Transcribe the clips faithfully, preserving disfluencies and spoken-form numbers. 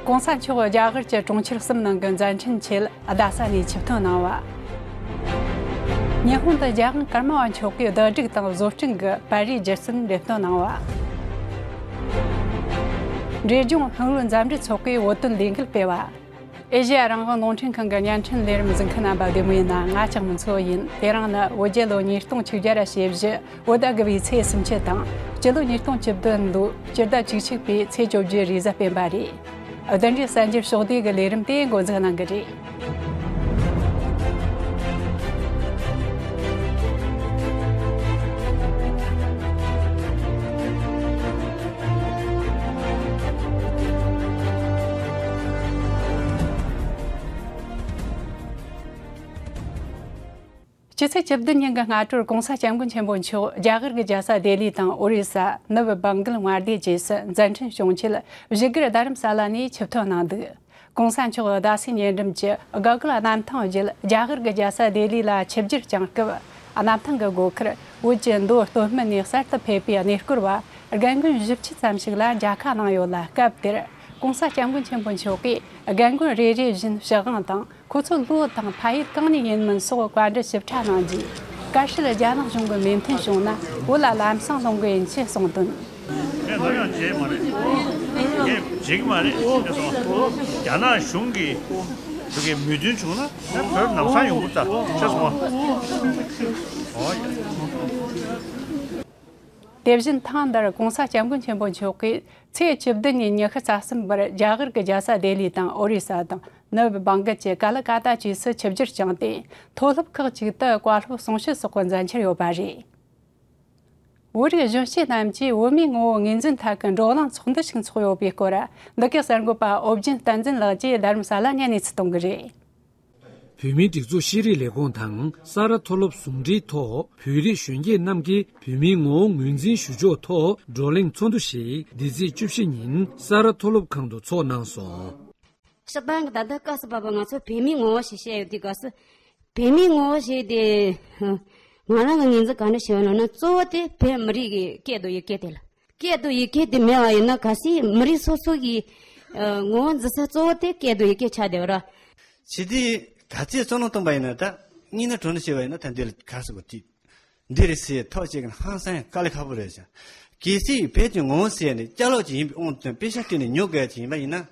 ༸གོང་ས་མཆོག་རྒྱ་གར་གྱི་གྲོང་ཁྱེར་གསུམ་ནང་གི་མཛད་འཕྲིན་ཆེད་རྡ་ས་ནས་ཆིབས་ཐོན་གནང་བ། ཉི་ཧོང་དུ་རྒྱལ་དབང་ཀརྨ་པ་མཆོག་གིས་བསྡུ་སྒྲིག་དང་བཟོ་སྐྲུན་གྱི་པར་རིས་བརྒྱུད་སྲོལ་འགྲེམས་སྟོན་གནང་བ། འབྲས་ལྗོངས་ཧུང་ལུའུ་མཛའ་འབྲེལ་ཚོགས་པས་བོད་དོན་ལས་འགུལ་སྤེལ་བ། ཨེ་ཤེ་ཡ་རང་དབང་རླུང་འཕྲིན་ཁང་གི་བརྙན་འཕྲིན་ལས་རིམ་གཟིགས་མཁན་རྣམ་པ་བདེ་མོ་ཡིན་ན། ང་ལྕགས་མོ་མཚོ་ཡིན། དེ་རིང་ནི་བོད་རྒྱལ་ལོ་ཉིས་སྟོང་བཅུ་བརྒྱ་བཞི་བཅུ། བོད་ཟླ་དགུ་པའི་ཚེས་སུམ་ཅུ་དང་། སྤྱི་ལོ་ཉིས་སྟོང་བཅུ་བདུན་ལོའི་སྤྱི་ཟླ་བཅུ་གཅིག་པའི་ཚེས་བཅོ་བརྒྱད་རེས་གཟའ་སྤེན་པ་རེད། བདུན་རེ་གསར་འགྱུར་ཕྱོགས་བསྡུས་ཀྱི་ལས་རིམ་དེ་འགོ་འཛུགས་གནང་གི་རེད། སྤྱི་ཚེས་བཅུ་བདུན་ཉིན་གྱི་སྔ་དྲོར་༸གོང་ས་༸སྐྱབས་མགོན་ཆེན་པོ་མཆོག་རྒྱ་གར་གྱི་རྒྱལ་ས་ལྡི་ལི་དང་ཨོ་རི་ས། ནུབ་བང་གལ་མངའ་སྡེ་བཅས་སུ་མཛད་འཕྲིན་སྐྱོང་ཆེད་བཞུགས་སྒར་རྡ་རམ་ས་ལ་ནས་ཆིབས་ཐོན་གནང་འདུག ༸གོང་ས་མཆོག་རྡ་སའི་ཉེ་འགྲམ་གྱི་སྒ་སྐུལ་གནམ་ཐང་བརྒྱུད་རྒྱ་གར་གྱི་རྒྱལ་ས་ལྡི་ལི་ལ་ཆིབས་བསྒྱུར་བསྐྱངས་སྐབས། གནམ་ཐང་གི་སྒོ་ཁར་བོད་ཀྱི་མདོ་སྟོད་སྨད་ནས་གསར་དུ་ཕེབས་པའི་གནས་སྐོར་བ་རྒན་རྒོན་བཞི་བཅུ་ཙམ་ཞིག་ལ་མཇལ་ཁ་གནང་ཡོད་ལ། སྐབས་དེར་༸གོང་ས་༸སྐྱབས་མགོན་ཆེན་པོ་མཆོག་གིས་རྒན་རྒོན་རེ་རེ་བཞིན་ཕྱག་དབང་དང་། ཁོ་ཚོའི་ལོ་དང་ཕ་ཡུལ་གང་ནས་ཡིན་མིན་སོགས་བཀའ་འདྲི་ཞིབ་ཕྲ་གནང་རྗེས། དཀར་ཧྲལ་རྒྱ་ནག་གཞུང་གི་མོས་མཐུན་བྱུང་ན་བོད་ལ་ལམ་སང་ལྷུང་གི་ཡིན་ཅེས་གསུངས་དོན། ངས་ནམ་ཡང་བརྗེད་མ་རེད། ངས་བརྗེད་ཀྱི་མ་རེད་ཅེས་གསུངས། རྒྱ་ནག་གཞུང་གིས་བོད་ཀྱི་མོས་མཐུན་བྱུང་ན་ང་བོད་ལམ་སང་ཡོང་གི་རེད་ཅེས་གསུངས། འོ་ཡ། དེ་བཞིན་ཐེངས་འདིར་༸གོང་ས་༸སྐྱབས་མགོན་ཆེན་པོ་མཆོག་གིས་ཚེས་བཅུ་བདུན་ཉིན་ཉི་ཤུ་རྩ་གསུམ་པར་རྒྱ་གར་གྱི་རྒྱལ་ས་ལྡི་ལི་དང་ཨོ་རི་ས་དང་། ནུབ་བང་གལ་གྱི་ཀ་ལི་ཀ་ཏ་བཅས་སུ་ཆིབས་བསྒྱུར་བསྐྱངས་ཏེ། མཐོ་སློབ་ཁག་ཅིག་ཏུ་བཀའ་སློབ་གསུང་བཤད་སོགས་ཀྱི་མཛད་འཆར་ཡོད་པ་རེད། བོད་རིགས་གཞོན་སྐྱེས་རྣམས་ཀྱིས་བོད་མིའི་ངོ་བོ་ངོས་འཛིན་ཐད་ཀྱི་བགྲོ་གླེང་ཚོགས་འདུ་ཞིག་འཚོགས་ཡོད་པའི་སྐོར། འདི་གའི་གསར་འགོད་པ་ཨོ་རྒྱན་བསྟན་འཛིན་ལགས་ཀྱིས་རྡ་རམ་ས་ལ་ནས་གནས་ཚུལ་གཏོང་གི་རེད། བོད་མིའི་སྒྲིག་འཛུགས་ཤེས་རིག་ལས་ཁུངས་དང་ས་རཱ་མཐོ་སློབ་ཟུང་འབྲེལ་ཐོག་བོད་རིགས་གཞོན་སྐྱེས་རྣམས་ཀྱིས་བོད་མིའི་ངོ་བོ་ངོས་འཛིན་ཞུ་ཕྱོགས་ཐོག་བགྲོ་གླེང་ཚོགས་འདུ་ཞིག་འདི་ཚེས་བཅུ་བཞི་ཉིན་ས་རཱ་མཐོ་སློབ་ཁང་དུ་ཚོགས་གནང་སོང་། སྤྱིར་བཏང་གི་ད་ལྟ་སྐབས་སུ་བབས་པ་ང་ཚོ་བོད་མིའི་ངོ་བོ་ཞེས་བཤད་ཡོད་དུས་སྐབས་སུ། བོད་མིའི་ངོ་བོ་ཞེས་དེ། ང་རང་གི་ངོས་འཛིན་ག་འདྲ་བྱས་ཡོད་ལབ་ན། གཙོ་བོ་དེ་བོད་མི་རིགས་ཀྱི་སྐད་དང་ཡི་གེ་དེ་ལ། སྐད་དང་ཡི་གེ་དེ་མེད་པ་ཡིན་ན་གལ་སྲིད་མི་རིགས་སོ་སོ་གི་ཨ་ངོ་བོ་འཛིན་ས་གཙོ་བོ་དེ་སྐད་དང་ཡི་གེ་ཆགས་བསྡད་པ་རེད། བྱས་དུས་ག་ཚོད་བསམ་བློ་གཏོང་པ་ཡིན་ན། ད་སྙིང་ནས་དྲང་བདེན་བཤད་པ་ཡིན་ན། ད་འདི་ལ་ག་རེ་ཟེར་དགོས། དེ་འདི་རེད་ཟེར་ཐག་བཅད་མཁན་ཧང་སང་ཡང་དཀའ་ལས་ཁག་པོ་རེད་ཤག་གལ་སྲིད་བོད་ཀྱི་ངོ་བོ་ཟེར་ནས་ཅ་ལག་ཅིག་ཡིན་པའི་དབང་དུ་བཏང་། པེ་ཤག་སྤྲད་ནས་ཉོ་དགོས་ཡ་ཅིག་ཡིན་པ་ཡིན་ན།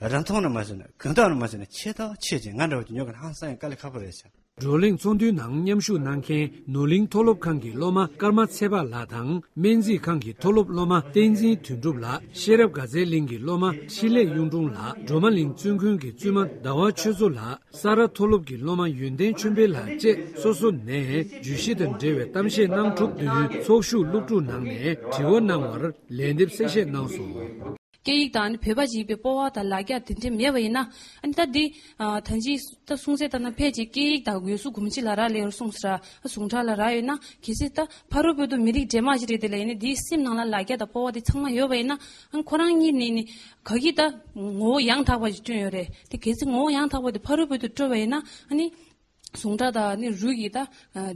རིན་ཐང་ནས་མ་བྱས་ན། གང་ལྟར་ནས་མ་བྱས་ན། ཆེ་ཐག་ཆོད་ཅིག་ང་འདྲ་བོ་ཅིག་ཉོ་མཁན་ཧང་སང་ཡང་དཀའ་ལས་ཁག་པོ་རེད་ཤག་བགྲོ་གླེང་ཚོགས་འདུའི་ནང་མཉམ་ཞུགས་གནང་མཁན་ནོར་གླིང་མཐོ་སློབ་ཁང་གི་སློབ་མ་ཀརྨ་ཚེ་དཔག་ལགས་དང་། སྨན་རྩིས་ཁང་གི་མཐོ་སློབ་སློབ་མ་བསྟན་འཛིན་དོན་གྲུབ་ལགས། ཤེས་རབ་དགའ་ཚལ་གླིང་གི་སློབ་མ་འཕྲིན་ལས་གཡུང་དྲུང་ལགས། སྒྲོལ་མ་གླིང་བཙུན་དགོན་གྱི་བཙུན་མ་ཟླ་བ་ཆོས་མཚོ་ལགས། ས་རཱ་མཐོ་སློབ་ཀྱི་སློབ་མ་ཡོན་ཏན་ཆོས་འཕེལ་ལགས་བཅས་སོ་སོ་ནས་བརྗོད་གཞི་དང་འབྲེལ་བའི་གཏམ་བཤད་གནང་གྲུབ་བསྟུན། ཚོགས་ཞུགས་སློབ་ཕྲུག་ནང་ནས་དྲི་བ་གནང་བར་ལན་འདེབས་གསལ་བཤད་གནང་སོང་། སྐད་ཡིག་དང་ནི་བོད་པ་ཞིག་ཡིན་པའི་སྤོབས་པ་དང་ལ་རྒྱ་དེ་འདྲ་མེད་པ་ཡིན་ན། ཨ་ནི་ད་འདི་ཨ་ད་ཅི་ད་གསུང་ཚད་ལྟར་ན་ཕལ་ཆེར་སྐད་ཡིག་དང་ཡུལ་སྲོལ་གོམས་གཤིས་ལ་རག་ལས་པར་གསུངས་ས་ར། ཟུང་འབྲེལ་ལ་རག་ཡོད་ན། གལ་སྲིད་ད་ཕ་རོལ་པོ་དེ་མི་རིགས་འདྲེས་མ་ཞིག་རེད། དེ་ལ་ཡིན་ནི་འདིའི་སེམས་ནང་ལ་ལ་རྒྱ་དང་སྤོབས་པ་དེ་ཚང་མ་ཡོད་པ་ཡིན་ན། ཨ་ནི་ཁོ་རང་གཉིས་ནས་ནི་ག་གི་ད་ངོ་བོ་ཡང་དག་པ་ཞིག་བསྐྲུན་ཡོད་རེད། དེ་གལ་སྲིད་ངོ་བོ་ཡང་དག་པ་དེ་ཕ་རོལ་པོ་དེ་སྤྲོད་པ་ཡིན་ན། ཨ་ནི་ཟུང་འབྲེལ་དང་ནི་རུས་ཀྱི་ད་ཨ་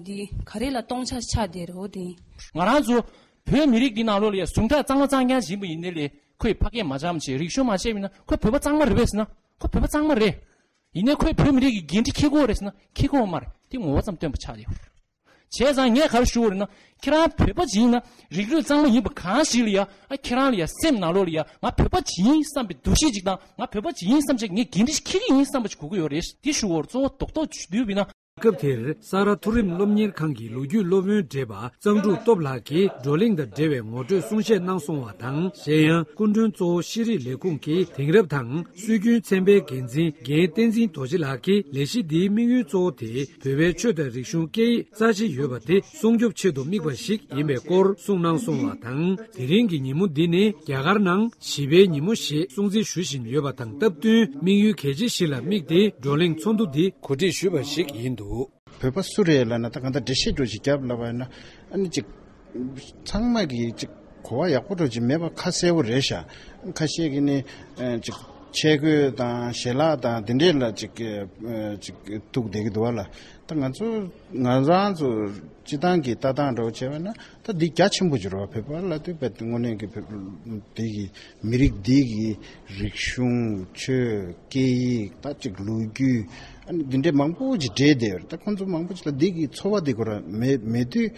འདི་ག་རེ་ལ་སྟོང་ཆ་ཆགས་བསྡད་རེད། འོ་དེ་ཡིན། ང་རང་ཚོ་བོད་མི་རིགས་འདི་ནང་ལོགས་ལ་ཡ་ཟུང་འབྲེལ་གཙང་མ་གཙང་རྐྱང་ཞིག་ཡིན་པ་ཡིན་ནའི་ལས། ཁོས་ཕ་སྐད་མ་སྦྱངས་བྱས། རིག་གཞུང་མ་ཤེས་པ་ཡིན་ན། ཁོ་བོད་པ་གཙང་མ་རེད་པས་ཟེར་ན། ཁོ་བོད་པ་གཙང་མ་རེད། ཡིན་ནའི་ཁོས་བོད་མི་རིགས་ཀྱི་འགན་འཁྲི་འཁྱེར་གྱི་ཡོད་རེད་ཟེར་ན། འཁྱེར་གྱི་ཡོད་མ་རེད། དེ་ངོ་བོ་ཙམ་སྟོན་པ་ཆགས་ཡོད། བྱས་ཙང་ངས་ག་རེ་ཞུ་དགོས་རེད་ན། ཁྱེད་རང་བོད་པ་ཅིག་ཡིན་ན། རིགས་རུས་གཙང་མ་ཡིན་པ་གང་ཞིག་ལ་ཡ། ཨ་ཁྱེད་རང་ལ་ཡ་སེམས་ནང་ལོགས་ལ་ཡ། ང་བོད་པ་ཅིག་ཡིན་བསམ་པའི་འདུ་ཤེས་ཅིག་དང་། ང་བོད་པ་ཅིག་ཡིན་བསམ་བྱས་ངས་འགན་འཁྲི་འཁྱེར་གྱི་ཡིན་བསམ་པ་ཅིག་དགོས་ཀྱི་ཡོད་རེད། དེ་ཞུ་དགོས་རེད། གཙོ་བོ་རྡོག་རྡོག་བསྡུས་པ་ཡིན་ན། སྐབས་དེར་ས་རཱ་མཐོ་རིམ་སློབ་གཉེར་ཁང་གི་ལོ་རྒྱུས་སློབ་དཔོན་བགྲེས་པ་གཙང་ཕྲུག་སྟོབས་ལགས་ཀྱིས་བགྲོ་གླེང་དང་འབྲེལ་བའི་ངོ་སྤྲོད་གསུང་བཤད་གནང་སོང་བ་དང་། གཞན་ཡང་སྐུ་མགྲོན་གཙོ་བོ་ཤེས་རིག་ལས་ཁུངས་ཀྱི་དེང་རབས་དང་སྲོལ་རྒྱུན་ཚན་པའི་འགན་འཛིན་རྒན་བསྟན་འཛིན་རྡོ་རྗེ་ལགས་ཀྱིས་ལས་གཞི་འདིའི་དམིགས་ཡུལ་གཙོ་བོ་དེ་བོད་པའི་ཆོས་དང་རིག་གཞུང་སྐད་ཡིག་རྩ་ཆེ་ཡོད་པ་དེ་སྲུང་སྐྱོབ་ཆེད་དུ་དམིགས་པ་ཞིག་ཡིན་པའི་སྐོར་གསུངས་གནང་སོང་བ་དང་། དེ་རིང་གི་ཉིན་མོ་འདི་ནི་རྒྱ་གར་ནང་བྱིས་པའི་ཉིན་མོ་ཞེས་སྲུང་བརྩི་ཞུ་བཞིན་ཡོད་པ་དང་སྟབས་བསྟུན། དམིགས་ཡུལ་གལ་ཆེ་ཞིག་ལ་དམིགས་ཏེ་བགྲོ་གླེང་ཚོགས་འདུ་འདི་གོ་སྒྲིག་ཞུས་པ་ཞིག་ཡིན་འདུག། བོད་པ་སུ་རེད་ལབ་ན། ད་གང་ལྟར་འགྲེལ་བཤད་རྒྱུ་ཞིག་བརྒྱབ་ལབ་པ་ཡིན་ན། ཨ་ནི་ཅིག་ཚང་མ་གིས་ཅིག་གོ་བ་ཡག་པོ་འདྲ་ཅིག་མེད་པ་ཁ་གསལ་པོ་རེད་ཤག། ཁ་ཤས་ཀྱིས་ནི་ཨ་ཅིག་ ཆས་གོས་དང་ཞལ་ལག་དང་དེ་འདྲས་ལ་ཅིག་ཨ་ཅིག་ཐུག་བསྡད་ཀྱི་འདུག་བ་ལ། ད་ང་ཚོ་ང་རང་ཚོ་སྤྱི་བཏང་གི་ལྟ་སྟངས་འདྲ་བོ་བྱས་པ་ན་ད་འདི་རྒྱ་ཆེན་པོ་ཅིག་རེད་བ། བོད་པ་ལབ་དུས་བོད་དངོས་གནས་ཀྱི་བོད་འདི་གི་མི་རིགས་འདི་གི་རིག་གཞུང་ཆོས་སྐད་ཡིག་ད་ཅིག་ལོ་རྒྱུས་ཨ་ནི་འདི་འདྲས་མང་པོ་ཅིག་འདྲེས་བསྡད་ཡོད་རེད། ད་ཁོང་ཚོ་མང་པོ་ཅིག་ལ་འདི་གི་ཚོར་བ་འདི་ཁོ་རང་མེད་མེད་དུས།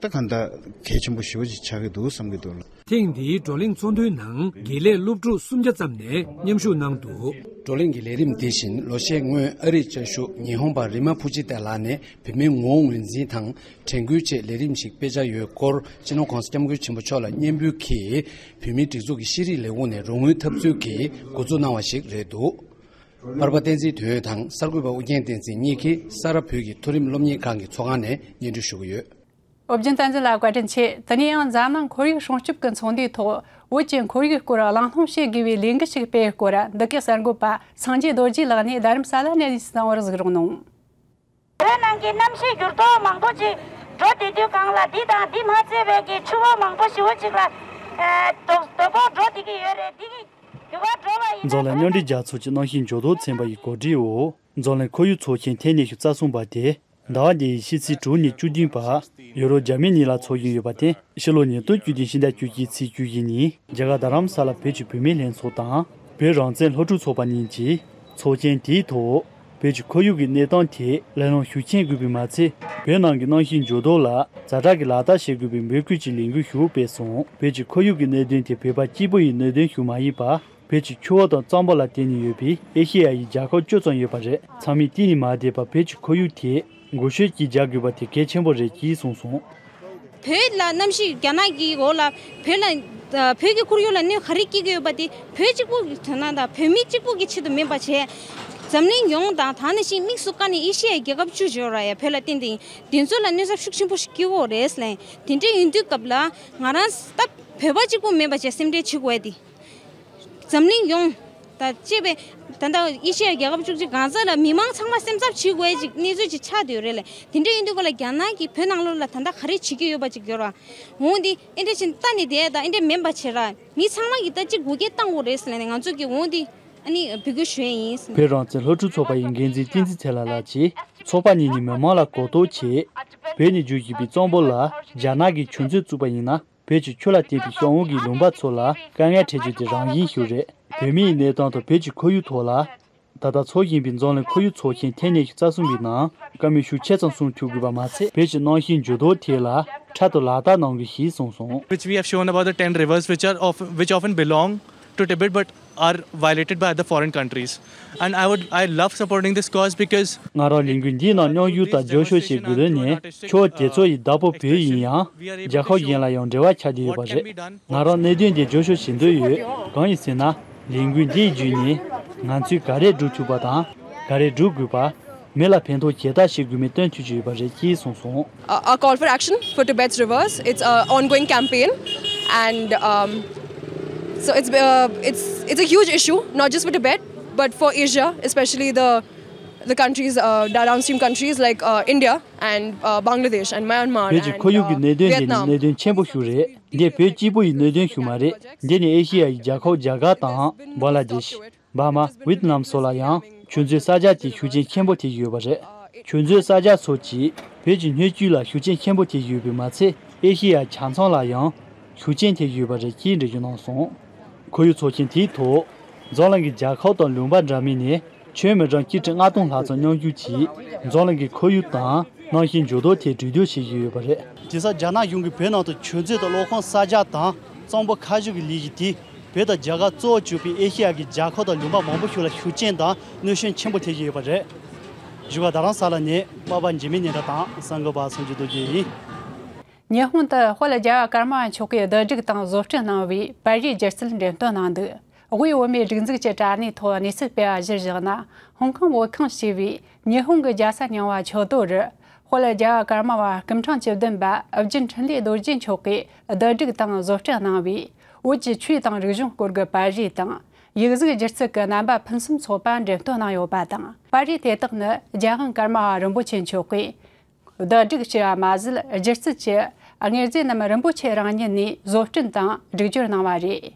ད་གང་ལྟར་གལ་ཆེན་པོ་ཞེ་པོ་ཅིག་ཆགས་ཀྱི་འདུག་བསམ་གྱི་འདུག་ལ། ཐེངས་འདིའི་བགྲོ་གླེང་ཚོགས་འདུའི་ནང་དགེ་ལས་སློབ་ཕྲུག་སུམ་བརྒྱ་ཙམ་ནས་མཉམ་ཞུགས་གནང་འདུག། བགྲོ་གླེང་གི་ལས་རིམ་དེ་བཞིན་ལོ་ཤས་སྔོན་ཨ་རིར་བཅའ་བཞུགས་ཉི་ཧོང་པ་རི་མ་ཕུ་ཅི་ཏ་ལགས་ནས་བོད་མིའི་ངོ་བོ་ངོས་འཛིན་དང་དྲན་སྐུལ་ཆེད་ལས་རིམ་ཞིག་སྤེལ་འཆར་ཡོད་སྐོར་སྤྱི་ནོར་༸གོང་ས་༸སྐྱབས་མགོན་ཆེན་པོ་མཆོག་ལ་སྙན་འབུལ་གྱིས་བོད་མིའི་སྒྲིག་འཛུགས་ཀྱི་ཤེས་རིག་ལས་ཁུངས་ནས་རོགས་དངུལ་ཐབས་འཚོལ་གྱིས་འགོ་འཛུགས་གནང་བ་ཞིག་རེད་འདུག། པར་པ་བསྟན་འཛིན་དོན་ཡོད་དང་གསར་འགོད་པ་ཨུ་རྒྱན་བསྟན་འཛིན་གཉིས་ཀྱིས་ས་རཱ་བོད་ཀྱི་མཐོ་རིམ་སློབ་གཉེར་ཁང་གི་ཚོགས་ཁང་ནས་སྙན་སྒྲོན་ཞུ་གི་ཡོད། ཨོ་རྒྱན་བསྟན་འཛིན་ལགས་བཀའ་དྲིན་ཆེ། དེ་ནས་ཡང་འཛམ་གླིང་ཁོར་ཡུག་སྲུང་སྐྱོབ་ཀྱི་ཚོགས་འདུའི་ཐོག་བོད་ཀྱི་ཁོར་ཡུག་སྐོར་གླེང་སློང་བྱེད་དགོས་པའི་ལས་འགུལ་ཞིག་སྤེལ་སྐོར་འདི་གའི་གསར་འགོད་པ་སངས་རྒྱས་རྡོ་རྗེ་ལགས་ནས་རྡ་རམ་ས་ལ་ནས་གནས་ཚུལ་བཏང་བར་གཟིགས་རོགས་གནང་། བོད་ནང་གི་གནམ་གཤིས་འགྱུར་ལྡོག་མང་པོ་ཅིག་འགྲོ་བསྡད་དུས་སྒང་ལ་འདི་དང་འདི་མ་ཚད་པའི་གི་ཆུ་བོ་མང་པོ་ཞེ་པོ་ཅིག་ལ་ཨ་དོ་དོ་ཕོག་འགྲོ་བསྡད་ཀྱི་ཡོད་རེད། འདི་གི་འགྱུར་བ་འགྲོ་བ་ཡིན་ན། འཛམ་གླིང་མཉམ་འབྲེལ་རྒྱལ་ཚོགས་ཀྱི་གནམ་གཤིས་འགྱུར་ལྡོག་ཚན་པ་ཡི་གོ་སྒྲིག་འོག་འཛམ་གླིང་ཁོར་ཡུག་ཚོགས་ཆེན་ཐེངས་ཉི་ཤུ་རྩ་གསུམ་པ་དེ་ཟླ་བ་འདིའི་ཕྱི་ཚེས་དྲུག་ནས་བཅུ་བདུན་བར་ཡུ་རོབ་འཇར་མ་ནི་ལ་འཚོགས་ཀྱིན་ཡོད་པ་དེ་ཕྱི་ལོ་ཉིས་སྟོང་བཅུ་བདུན་ཕྱི་ཟླ་བཅུ་གཅིག་ཚེས་བཅུ་བཞི་ཉིན་རྒྱ་གར་རྡ་རམ་ས་ལ་བོད་ཀྱི་བུད་མེད་ལྷན་ཚོགས་དང་བོད་རང་བཙན་སློབ་ཕྲུག་ཚོགས་པ་གཉིས་ཀྱིས་ཚོགས་ཆེན་དེའི་ཐོག་བོད་ཀྱི་ཁོར་ཡུག་གི་གནས་སྟངས་ཐད་གླེང་སློང་ཤུགས་ཆེན་དགོས་པས་མ་ཚད། བོད་ནང་གི་གནམ་གཤིས་འགྱུར་ལྡོག་ལ་ཛ་དྲག་གི་ལག་བསྟར་བྱེད་དགོས་པའི་འབོད་སྐུལ་གྱི་ལས་འགུལ་ཞིག་སྤེལ་སོང་། བོད་ཀྱི་ཁོར་ཡུག་གི་གནད་དོན་དེ་བོད་པ་གཅིག་པུ་ཡི་གནད་དོན་ཞིག་མ་ཡིན་པར། བོད་ཀྱི་ཆུ་བོ་དང་གཙང་པོ་ལ་བརྟེན་ནས་ཡོད་པའི་ཨེ་ཤེ་ཡ་ཡི་རྒྱལ་ཁབ་བཅུ་ཙམ་ཡོད་པ་རེད། ཚང་མས་གཏན་ནས་མ་བསྡད་པར་བོད་ཀྱི་ཁོར་ཡུག་དེ་འགུལ་སྐྱོད་ཀྱིས་རྒྱག་དགོས་པ་དེ་གལ་ཆེན་པོ་རེད་ཅེས་གསུངས་སོང་། བོད་ལ་གནམ་གཤིས་རྒྱ་ནག་གི་འོག་ལ་བོད་ལ་བོད་ཀྱི་ཁོར་ཡུག་ལ་གནོད་ག་རེ་སྐྱེལ་གྱི་ཡོད་པ་དེ་བོད་གཅིག་པུ་དོན་དག་དང་བོད་མི་གཅིག་པུ་གི་ཆེད་དུ་མིན་པ་བྱས། འཛམ་གླིང་ཡོངས་དང་ད་ནང་བཞིན་དམིགས་སུ་བཀར་ནས་ཨེ་ཤེ་ཡའི་རྒྱལ་ཁབ་བཅུ་ཡོད་ར་ཡ་བོད་ལ་བརྟེན་ཏེ་ཡིན། དེ་ཚོ་ལ་གནོད་འཚེ་ཤུགས་ཆེན་པོ་ཞིག་སྐྱེལ་གྱི་ཡོད་རེད་ལབ། དེ་འདྲ་ཡིན་དུས་སྐབས་ལ་ང་རང་ད་བོད་པ་གཅིག་པུ་མིན་པ་བྱས་སེམས་ཁྲལ་བྱེད་དགོས་ཏེ། འཛམ་གླིང་ཡོངས་དང་བཅས་པའི་ད་ལྟ་ཨེ་ཤེ་ཡ་རྒྱལ་ཁབ་བཅུ་གཅིག་གང་ས་ལ་མི་མང་ཚང་མ་སེམས་འཚབ་བྱེད་དགོས་ཅིག་གནས་ཚུལ་ཅིག་ཆགས་བསྡད་ཡོད་རེད་ལ། དེ་འདྲ་ཡིན་དུས་ག་ལ་རྒྱ་ནག་གིས་བོད་ནང་ལོགས་ལ་ད་ལྟ་ག་རེ་བྱེད་ཀྱི་ཡོད་པ་ཅིག་ཡོད་ར། འོང་དེ་ཨེ་འདྲ་ཕྱིན་ལྟ་ནས་བསྡད་དང་ཨེ་འདྲ་མིན་པ་བྱེད་ར། མི་ཚང་མ་གིས་ད་ཅིག་འགུལ་སྐྱོད་བཏང་དགོས་རེད་ཟེར་ནས་ང་ཚོ་གིས་འོང་དེ་ཨ་ནི་འབོད་སྐུལ་ཞུ་ཡས་ཡིན། བོད་རང་བཙན་སློབ་ཕྲུག་ཚོགས་པ་ཡི་འགན་འཛིན་བསྟན་འཛིན་ཚེ་ལྷ་ལགས་ཀྱིས་ཚོགས་པ་གཉིས་ནས་མི་མང་ལ་གོ་རྟོགས་ཆེད་བོད་ནས་བརྒྱུད་བཞིན་པའི་གཙང་པོ་ལ་རྒྱ་ནག་གིས་ཆུ་མཛོད་བཙུགས་པ་ཡིན་ན། བོད་ཀྱི་ཆུ་ལ་བརྟེན་པའི་ཤང་ཨུ་གི་ལུང་པ་ཚོ་ལ་དཀའ་ངལ་འཕྲད་རྒྱུ་དེ་རང་བཞིན་ཞིག་རེད། བོད་མིའི་གནས་སྟངས་དང་བོད་ཀྱི་ཁོར་ཡུག་ཐོག་ལ། ད་ལྟ་འཚོགས་བཞིན་པའི་འཛམ་གླིང་ཁོར་ཡུག་ཚོགས་ཆེན་ཐེངས་ཉི་ཤུ་རྩ་གསུམ་པའི་ནང་བཀའ་མོལ་ཤུགས་ཆེ་ཙམ་གསུང་ཐུབ་དགོས་པ་མ་ཚད། བོད་ཀྱི་གནམ་གཤིས་འགྱུར་ལྡོག་ཐད་ལ་འཕྲལ་དུ་ལག་བསྟར་གནང་དགོས་ཞེས་གསུངས་སོང་། Which we have shown about the ten rivers which are of, which often belong to Tibet but are violated by other foreign countries. And I would, I love supporting this cause because ང་རང་ལས་འགུལ་འདིའི་ནང་མཉམ་ཞུགས་དང་རྒྱབ་སྐྱོར་བྱེད་དགོས་དོན་ནི། ཆུ་བོ་དེ་ཚོ་ཡི་བདག་པོ་བོད་ཡིན་ཡང་། རྒྱལ་ཁབ་གཞན་ལ་ཡང་འབྲེལ་བ་ཆགས་བསྡད་ཡོད་པ་རེད། ང་རང་གནད་དོན་འདི་རྒྱབ་སྐྱོར་བྱེད་འདོད་ཡོད། གང་ཡིན་ཟེར་ན། ལས་འགུལ་འདི་ཡི་བརྒྱུད་ནས་ང་ཚོས་ག་རེ་སྒྲུབ་ཐུབ་པ་དང་ག་རེ་སྒྲུབ་དགོས་པ། མི་ལ་ཕན་ཐོགས་ཇི་ལྟར་བྱེད་དགོས་མིན་སྟོན་ཐུབ་ཀྱི་ཡོད་པ་རེད་ཅེས་གསུངས་སོང་། A, a call for action for Tibet's rivers. It's an ongoing campaign, and um, so it's uh, it's it's a huge issue, not just for Tibet, but for Asia, especially the the countries, uh, the downstream countries like uh, India and uh, Bangladesh and Myanmar བོད་ཀྱི་ཁོར་ཡུག་གི་གནད་དོན་འདི་ནི་གནད་དོན་ཆེན་པོ་ཞིག་རེད། འདི་བོད་གཅིག་པུ་ཡི་གནད་དོན་ཞིག་མ་རེད། འདི་ནི་ཨེ་ཤེ་ཡ་ཡི་རྒྱལ་ཁབ་རྒྱ་གར་དང་། བང་ལ་དེཤ། འབར་མ། ཝེད་ནམ་སོགས་ལ་ཡང་ཆུ་མཛོད་གསར་རྒྱག་དེ་ཤུགས་རྐྱེན་ཆེན་པོ་ཐེབས་ཀྱི་ཡོད་པ་རེད། ཆུ་མཛོད་གསར་རྒྱག་སོགས་ཀྱིས་བོད་ཀྱི་སྣོད་བཅུད་ལ་ཤུགས་རྐྱེན་ཆེན་པོ་ཐེབས་ཀྱི་ཡོད་པས་མ་ཚད། ཨེ་ཤེ་ཡ་ཆ་ཚང་ལ་ཡང་ཤུགས་རྐྱེན་ཐེབས་ཀྱི་ཡོད་པ་རེད་ཅེས་འགྲེལ་བརྗོད་གནང་སོང་། ཁོར་ཡུག་ཚོགས་ཆེན་དེའི་ཐོག་འཛམ་གླིང་གི་རྒྱལ་ཁབ་དང་ལུང་པ་འདྲ་མིན་ནས་ཆོས་མི་གྲངས་སྐྱེ་ཕྲན་ལྔ་སྟོང་ལྷག་ཙམ་མཉམ་ཞུགས་ཀྱིས་འཛམ་གླིང་གི་ཁོར་ཡུག་དང་གནམ་གཤིས་འགྱུར་ལྡོག་ཐད་གྲོས་བསྡུར་བྱེད་ཀྱི་ཡོད་པ་རེད། དེང་སང་རྒྱ་ནག་གཞུང་གིས་བོད་ནང་དུ་ཆུ་མཛོད་དང་གློག་ཁང་གསར་རྒྱག་དང་གཙང་པོ་ཁ་བཞུ་གི་ལས་གཞི་དེས། བོད་དང་རྒྱ་གར་གཙོ་བོར་གྱུར་པའི་ཨེ་ཤེ་ཡ་གི་རྒྱལ་ཁབ་དང་ལུང་པ་མང་པོ་ཞིག་ལ་ཤུགས་རྐྱེན་དང་གནོད་སྐྱོན་ཆེན་པོ་ཐེབས་ཀྱི་ཡོད་པ་རེད། བཞུགས་སྒར་རྡ་རམ་ས་ལ་ནས་པ་པ་འཇིགས་མེད་ཉི་ཟླ་དང་གསར་འགོད་པ་སངས་རྒྱས་རྡོ་རྗེ་ཡིན། ཉི་ཧོང་དུ་དཔལ་རྒྱལ་བ་ཀརྨ་པ་མཆོག་གིས་བསྡུ་སྒྲིག་དང་བཟོ་སྐྲུན་གནང་བའི་པར་རིས་སྒྱུ་རྩལ་འགྲེམས་སྟོན་གནང་འདུག། དབུས་བོད་མིའི་སྒྲིག་འཛུགས་ཀྱི་དྲ་གནས་ཐོག་གནས་ཚུལ་སྤེལ་བ་གཞིར་བཞག་ན། ཧོང་ཀོང་བོད་ཁང་ཞེས་པའི་ཉི་ཧོང་གི་རྒྱལ་ས་རྙིང་བ་ཆོ་ཏོ་རུ། དཔལ་རྒྱལ་བ་ཀརྨ་པ་སྐུ་ཕྲེང་བཅུ་བདུན་པ་ཨོ་རྒྱན་འཕྲིན་ལས་རྡོ་རྗེ་མཆོག་གིས་བསྡུ་སྒྲིག་དང་བཟོ་སྐྲུན་གནང་བའི་བོད་ཀྱི་ཆོས་དང་རིག་གཞུང་སྐོར་གྱི་པར་རིས་དང་། ཡིག་གཟུགས་སྒྱུ་རྩལ་གྱི་རྣམ་པ་ཕུན་སུམ་ཚོགས་པ་འགྲེམས་སྟོན་གནང་ཡོད་པ་དང་། པར་རིས་དེ་དག་ནི་རྒྱལ་དབང་ཀརྨ་པ་རིན་པོ་ཆེ་མཆོག་གིས་བསྡུ་སྒྲིག་བྱས་པ་མ་ཟད། སྒྱུ་རྩལ་གྱི་དངོས་རྫས་རྣམས་རིན་པོ་ཆེ་རང་ཉིད་ནས་བཟོ་སྐྲུན་དང་སྒྲིག་སྦྱོར་གནང་བ་རེད།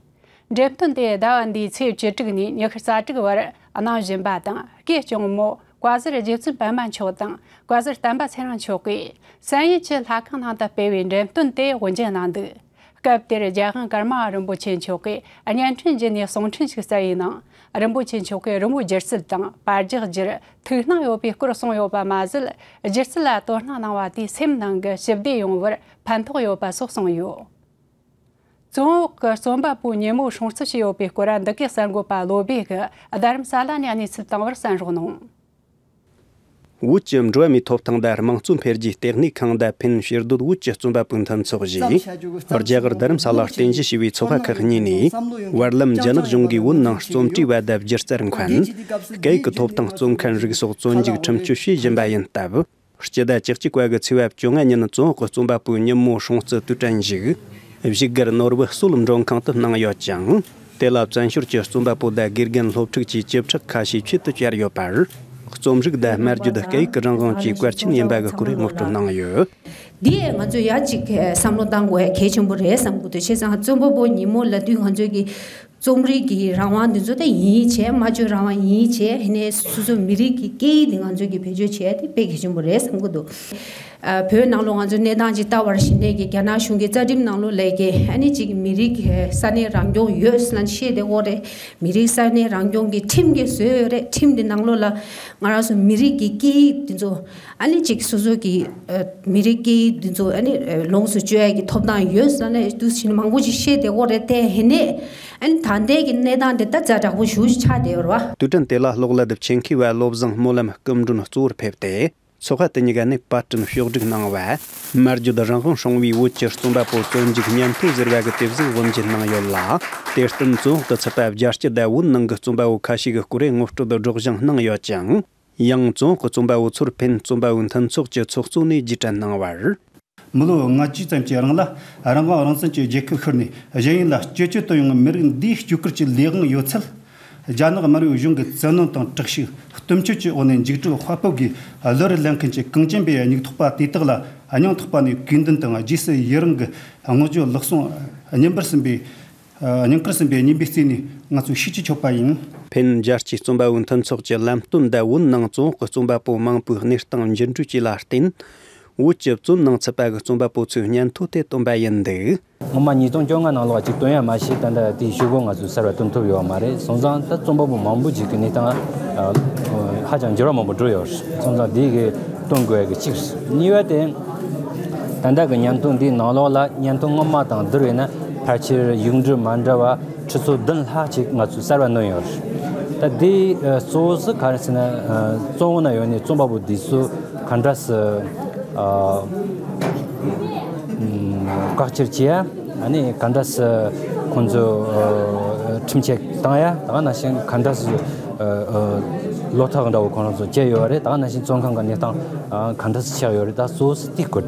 འགྲེམས་སྟོན་དེ་ཟླ་བ་འདིའི་ཚེས་བཅུ་དྲུག་ནས་ཉི་ཤུ་རྩ་དྲུག་བར་གནང་བཞིན་པ་དང་། སྐུའི་གཅུང་མོ་བཀའ་ཟུར་རྗེ་བཙུན་པད་མ་མཆོག་དང་བཀའ་ཟུར་བསྟན་པ་ཚེ་རིང་མཆོག་གིས་བསམ་ཡས་ཀྱི་ལྷ་ཁང་ནང་དུ་སྤེལ་བའི་འགྲེམས་སྟོན་དེ་དབུ་འབྱེད་གནང་འདུག་སྐབས་དེར་རྒྱལ་དབང་ཀརྨ་པ་རིན་པོ་ཆེ་མཆོག་གིས་བརྙན་འཕྲིན་བརྒྱུད་ནས་གསུང་འཕྲིན་ཞིག་སྩལ་བའི་ནང་། རིན་པོ་ཆེ་མཆོག་གིས་རི་མོའི་སྒྱུ་རྩལ་དང་པར་རྒྱག་རྒྱུར་ཐུགས་སྣང་ཡོད་པའི་སྐོར་གསུངས་ཡོད་པ་མ་ཟད། སྒྱུ་རྩལ་ལ་དོ་སྣང་གནང་བ་དེས་སེམས་ནང་གི་ཞི་བདེ་ཡོང་བར་ཕན་ཐོགས་ཡོད་པ་སོགས་གསུངས་ཡོད། བཙོན་འོག་གི་རྩོམ་པ་པོ་ཉིན་མོ་སྲུང་བརྩི་བྱས་ཡོད་པའི་སྐོར། འདི་གའི་གསར་འགོད་པ་བློ་བྷེ་གིས་རྡ་རམ་ས་ལ་ནས་གནས་ཚུལ་བཏང་བར་གསན་རོགས་གནང་། བོད་ཀྱི་འགྲོ་བ་མིའི་ཐོབ་ཐང་དང་དམངས་གཙོ་འཕེལ་རྒྱས་ལྟེ་གནས་ཁང་དང་ཕིན་ཕྱིར་སྡོད་བོད་ཀྱི་རྩོམ་པ་པོའི་མཐུན་ཚོགས་བཅས། རྒྱ་གར་རྡ་རམ་ས་ལར་རྟེན་གཞི་བྱས་པའི་ཚོགས་པ་ཁག་གཉིས་ནས། བར་ལམ་རྒྱ་ནག་གཞུང་གིས་བོད་ནང་རྩོམ་བྲིས་པ་དང་སྒྱུ་རྩལ་མཁན། སྐད་ཡིག་གི་ཐོབ་ཐང་རྩོད་མཁན་རིགས་སོགས་བཙོན་འཇུག་ཁྲིམས་གཅོད་བྱས་བཞིན་པ་ཡིན་སྟབས། སྤྱི་ཟླ་བཅུ་གཅིག་པ་གི་ཚེས་པ་བཅོ་ལྔ་ཉིན་བཙོན་འོག་གི་རྩོམ་པ་པོའི་ཉིན་མོ་སྲུང་བརྩི་དུས་དྲན་ཞིག་བཞུགས་སྒར་ནོར་བུ་གསོལ་མགྲོན་ཁང་དུ་གནང་ཡོད་ཅིང་། དེ་ལ་བཙན་བྱོལ་གྱི་རྩོམ་པ་པོ་དང་དགེ་རྒན་སློབ་ཕྲུག་བཅས་བཅུ་ཕྲག་ཁ་ཤས་ཆེད་དུ་བཅར་ཡོད་པར། རྩོམ་རིག་དང་སྨྲ་བརྗོད་སྐད་ཡིག་གི་རང་དབང་བཅས་གལ་ཆེན་ཡིན་པ་གི་སྐོར་ངོ་སྤྲོད་གནང་ཡོད། འདི་ང་ཚོས་ཡང་གཅིག་བསམ་བློ་བཏང་དགོས་གལ་ཆེན་པོ་རེད་བསམ་གི་འདུག་བྱས་ཙང་རྩོམ་པ་པོ་ཉིན་མོ་ལབ་དུས་ང་ཚོས་ཀྱི་རྩོམ་རིག་གི་རང་དབང་འདི་ཚོ་ད་ཡིན་བྱས། སྨྲ་བརྗོད་རང་དབང་ཡིན་བྱས། ཡིན་ནའི་སོ་སོའི་མི་རིགས་ཀྱི་སྐད་ཡིག་འདི་ང་ཚོས་ཀྱི་བེད་སྤྱོད་བྱས་ཏེ་དཔེ་གལ་ཆེན་པོ་རེད་བསམ་གྱི་འདུག་ཨ། བོད་ནང་ལོགས་ང་ཚོའི་གནས་སྟངས་ཅིག་ལྟ་བར་ཞིག་ནས་ཀྱི་རྒྱ་ནག་གཞུང་གི་རྩ་ཁྲིམས་ནང་ལོགས་ལས་ཀྱི་ཨ་ནི་ཅིག་མི་རིགས་ས་གནས་རང་སྐྱོང་ཡོད་ཟེར་ན་བཤད་བསྡད་ཡོད་རེད། མི་རིགས་ས་གནས་རང་སྐྱོང་གི་ཁྲིམས་ཀྱིས་བཟོས་ཡོད་རེད། ཁྲིམས་འདི་ནང་ལོགས་ལ་ང་རང་ཚོ་མི་རིགས་ཀྱི་སྐད་ཡིག་འདི་ཚོ་ཨ་ནི་ཅིག་སོ་སོ་གི་ཨ། མི་རིགས་སྐད་ཡིག་འདི་ཚོ་ཨ་ནི་ལོངས་སུ་སྤྱོད་ཡ་གི་ཐོབ་ཐང་ཡོད་ཟེར་ནས་འདུག་ཟེར་ནས་མང་པོ་ཅིག་བཤད་བསྡད་ཡོད་རེད་དེ། ཡིན་ནའི་ཨ་ནི་ད་ལྟའི་གི་གནས་སྟངས་འདི་ད་ཛ་དྲག་པོ་ཞེ་པོ་ཅིག་ཆགས་བསྡད་ཡོད་རེད་བ། དུས་དྲན་དེ་ལ་གློག་ཀླད་ཆེད་མཁས་པ་བློ་བཟང་སྨོན་ལམ་སྐུ་མགྲོན་གཙོ་བོར་ཕེབས་ཏེ། ཚོགས་པ་དེ་གཉིས་ཀ་ནས་པར་སྐྲུན་ཕྱོགས་སྒྲིག་གནང་བ། སྨྲ་བརྗོད་རང་དབང་སྲུང་བའི་བོད་ཀྱི་རྩོམ་པ་པོ་བཙོན་འཇུག་ཉེན་ཐོ་ཟེར་བ་གི་དེབ་གཟུགས་དབུ་འབྱེད་གནང་ཡོད་ལ། དེར་བསྟུན་བཙོན་འོག་ཏུ་ཚུད་པ་རྒྱ་སྤྱི་དང་བོད་ནང་གི་རྩོམ་པ་པོ་ཁ་ཤས་ཀྱི་སྐོར་ངོ་སྤྲོད་སྒྲོག་སྦྱང་གནང་ཡོད་ཅིང་། ཡང་བཙོན་འོག་གི་རྩོམ་པ་པོ་ཚོར་ཕིན་རྩོམ་པ་པོའི་མཐུན་ཚོགས་ཀྱི་ཚོགས་གཙོ་ནས་རྗེས་དྲན་གནང་བར། མི་ལོ་ལྔ་བཅུ་ཙམ་གྱི་རིང་ལ་རང་དབང་རང་བཙན་གྱི་རྒྱལ་ཁབ་ཤོར་ནས་གཞན་ཡུལ་ལ་སྐྱོད་ཀྱི་བཏང་ཡོང་བའི་མི་རིགས་འདིའི་སྐྱོ་གར་གྱི་ལས་དབང་ཡོད་ཚད། རྒྱ་ནག་དམར་པོའི་གཞུང་གི་བཙན་གནོན་དང་དྲག་ཤུགས་བསྟུན་མཆོད་ཀྱི་འོག་ནས་འཇིགས་སྐྲག་དཔའ་སྤོབས་ཀྱིས་བློ་རིག་ལེན་མཁན་གྱི་གངས་ཅན་པའི་སྙིང་ཐག་པ་དེ་དག་ལ་སྙིང་ཐག་པ་ནས་གུས་འདུན་དང་རྗེས་སུ་ཡི་རང་གི་བསྔགས་བརྗོད་ལག་ཟུང་སྙིང་པར་ཟིན་པའི། སྙིང་ཁར་ཟིན་པའི་སྙིང་པའི་རྩེ་ནས་ང་ཚོས་ཤེས་ཀྱི་ཆོག་པ་ཡིན། ཕིན་རྒྱལ་སྤྱིའི་རྩོམ་པ་པོའི་མཐུན་ཚོགས་ཀྱི་ལམ་སྟོན་དང་བོད་ནང་བཙོན་འོག་གི་རྩོམ་པ་པོ་མང་པོའི་གནས་སྟངས་འགྱུར་འགྲོས་བཅས་ལ་བརྟེན། བོད་ཀྱི་བཙོན་ནང་ཚུད་པ་གི་རྩོམ་པ་པོ་ཚོའི་སྙན་ཐོ་དེ་བཏོན་པ་ཡིན་འདུག་སྔོན་མ་ཉིས་སྟོང་བཅོ་ལྔ་ནང་ལོགས་གཅིག་བཏོན་ཡ་མ་ཤེས། ད་ལྟ་དེའི་ཤོག་བུ་ང་ཚོས་གསར་བ་བཏོན་ཐུབ་ཡོད་མ་རེད། སོང་ཙང་ད་རྩོམ་པ་པོ་མང་པོ་ཅིག་གི་གནས་སྟངས་ཧ་ཅང་འགྱུར་བ་མང་པོ་འགྲོ་ཡོད་རེད། སོང་ཙང་དེ་གི་བཏོན་དགོས་ཡ་གི་གཅིག་རེད། གཉིས་པ་དེ། ད་ལྟ་གི་སྙན་ཐོ་འདིའི་ནང་ལོགས་ལ་སྙན་ཐོ་སྔོན་མ་དང་བསྡུར་བས་ན་ཕལ་ཆེར་ཡིག་འབྲུ་མ་འདྲ་བ་ཁྲི་ཚོ་བདུན་ལྷག་ཅིག་ང་ཚོས་གསར་བ་བཏོན་ཡོད་རེད། ད་འདི་གཙོ་བོ་སུ་ག་རེ་ཟེར་ན། བཙོན་འོག་ན་ཡོད་ནི་རྩོམ་པ་པོ་འདི་ཚོ་ག་འདྲ་སེ་བཀག་ཆར་བྱེད་ཡ། ཨ་ནི་ག་འདྲ་སེ་ཁོང་ཚོ་ཁྲིམས་ཆད་བཏང་ཡ། ད་ག་ནང་བཞིན་ག་འདྲ་སེ་བློ་ཐག་འདྲ་བོ་ཁོང་རང་ཚོ་བྱས་ཡོད་རེད། ད་ག་ནང་བཞིན་བཙོན་ཁང་གི་གནས་སྟངས་ག་འདྲ་སེ་ཆགས་ཡོད་རེད། ད་གཙོ་བོ་སུ་དེ་སྐོར།